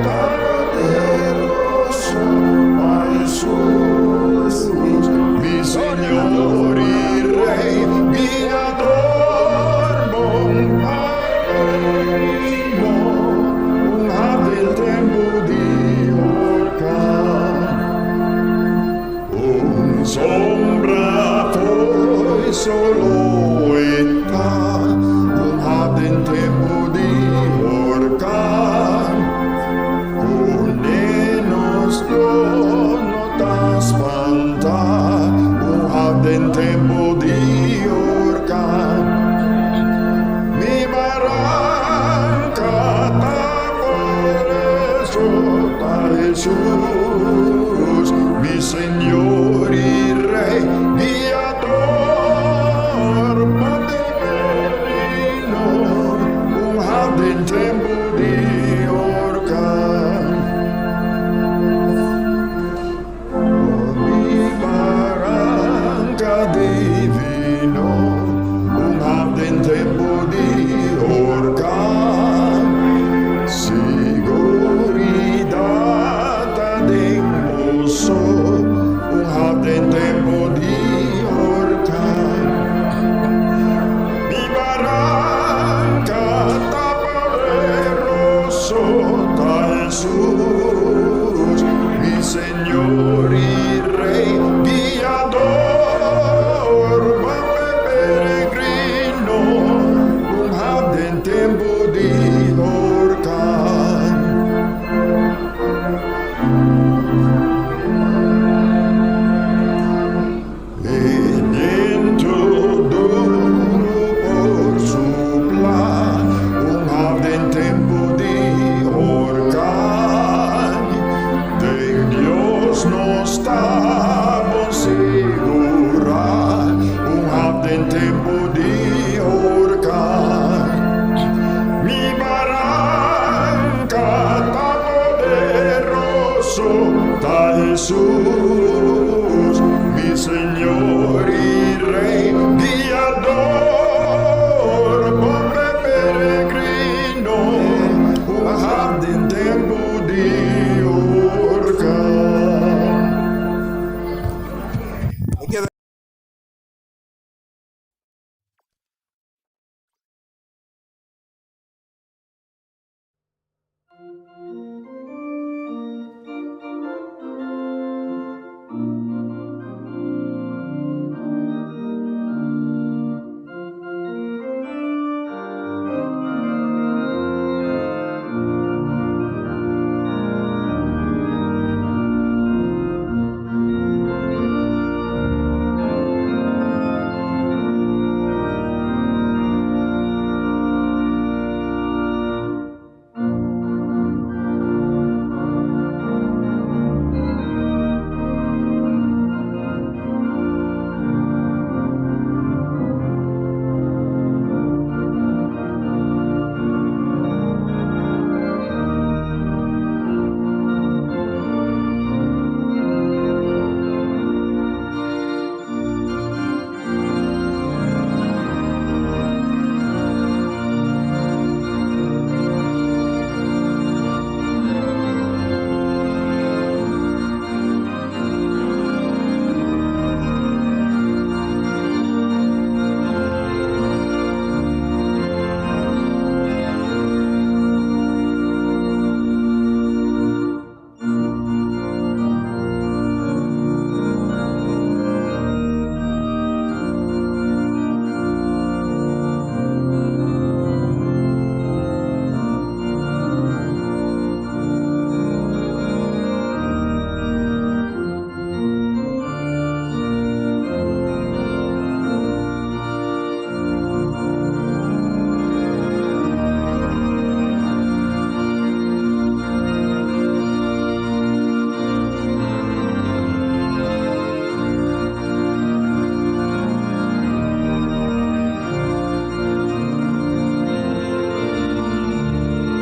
ta poderoso, pa Hesus, mi Señor i Rey, Guiador, bon amigo, un haf den tempu di orkan. Un sombra fo'i solo e ta, un haf den tempu di orkan. Kuné nos lo no ta spanta, un haf den tempu di orkan. Mi baranka ta poderoso, ta Hesus, mi Señor i Rey, Guiador, Padre Peregrino, un haf den tempu di orkan. Mi baranka divino, un haf den tempu di orkan. Siguridat ta den boso, un haf den tempu di orkan. Mi baranka ta poderoso, ta Hesus, mi Señor i Rey, Guiador, Padre Peregrino, un haf den tempu di orkan. Jesus, mi Señor i Rei, Guiador, pobre peregrino, un haf den tempu di orkan.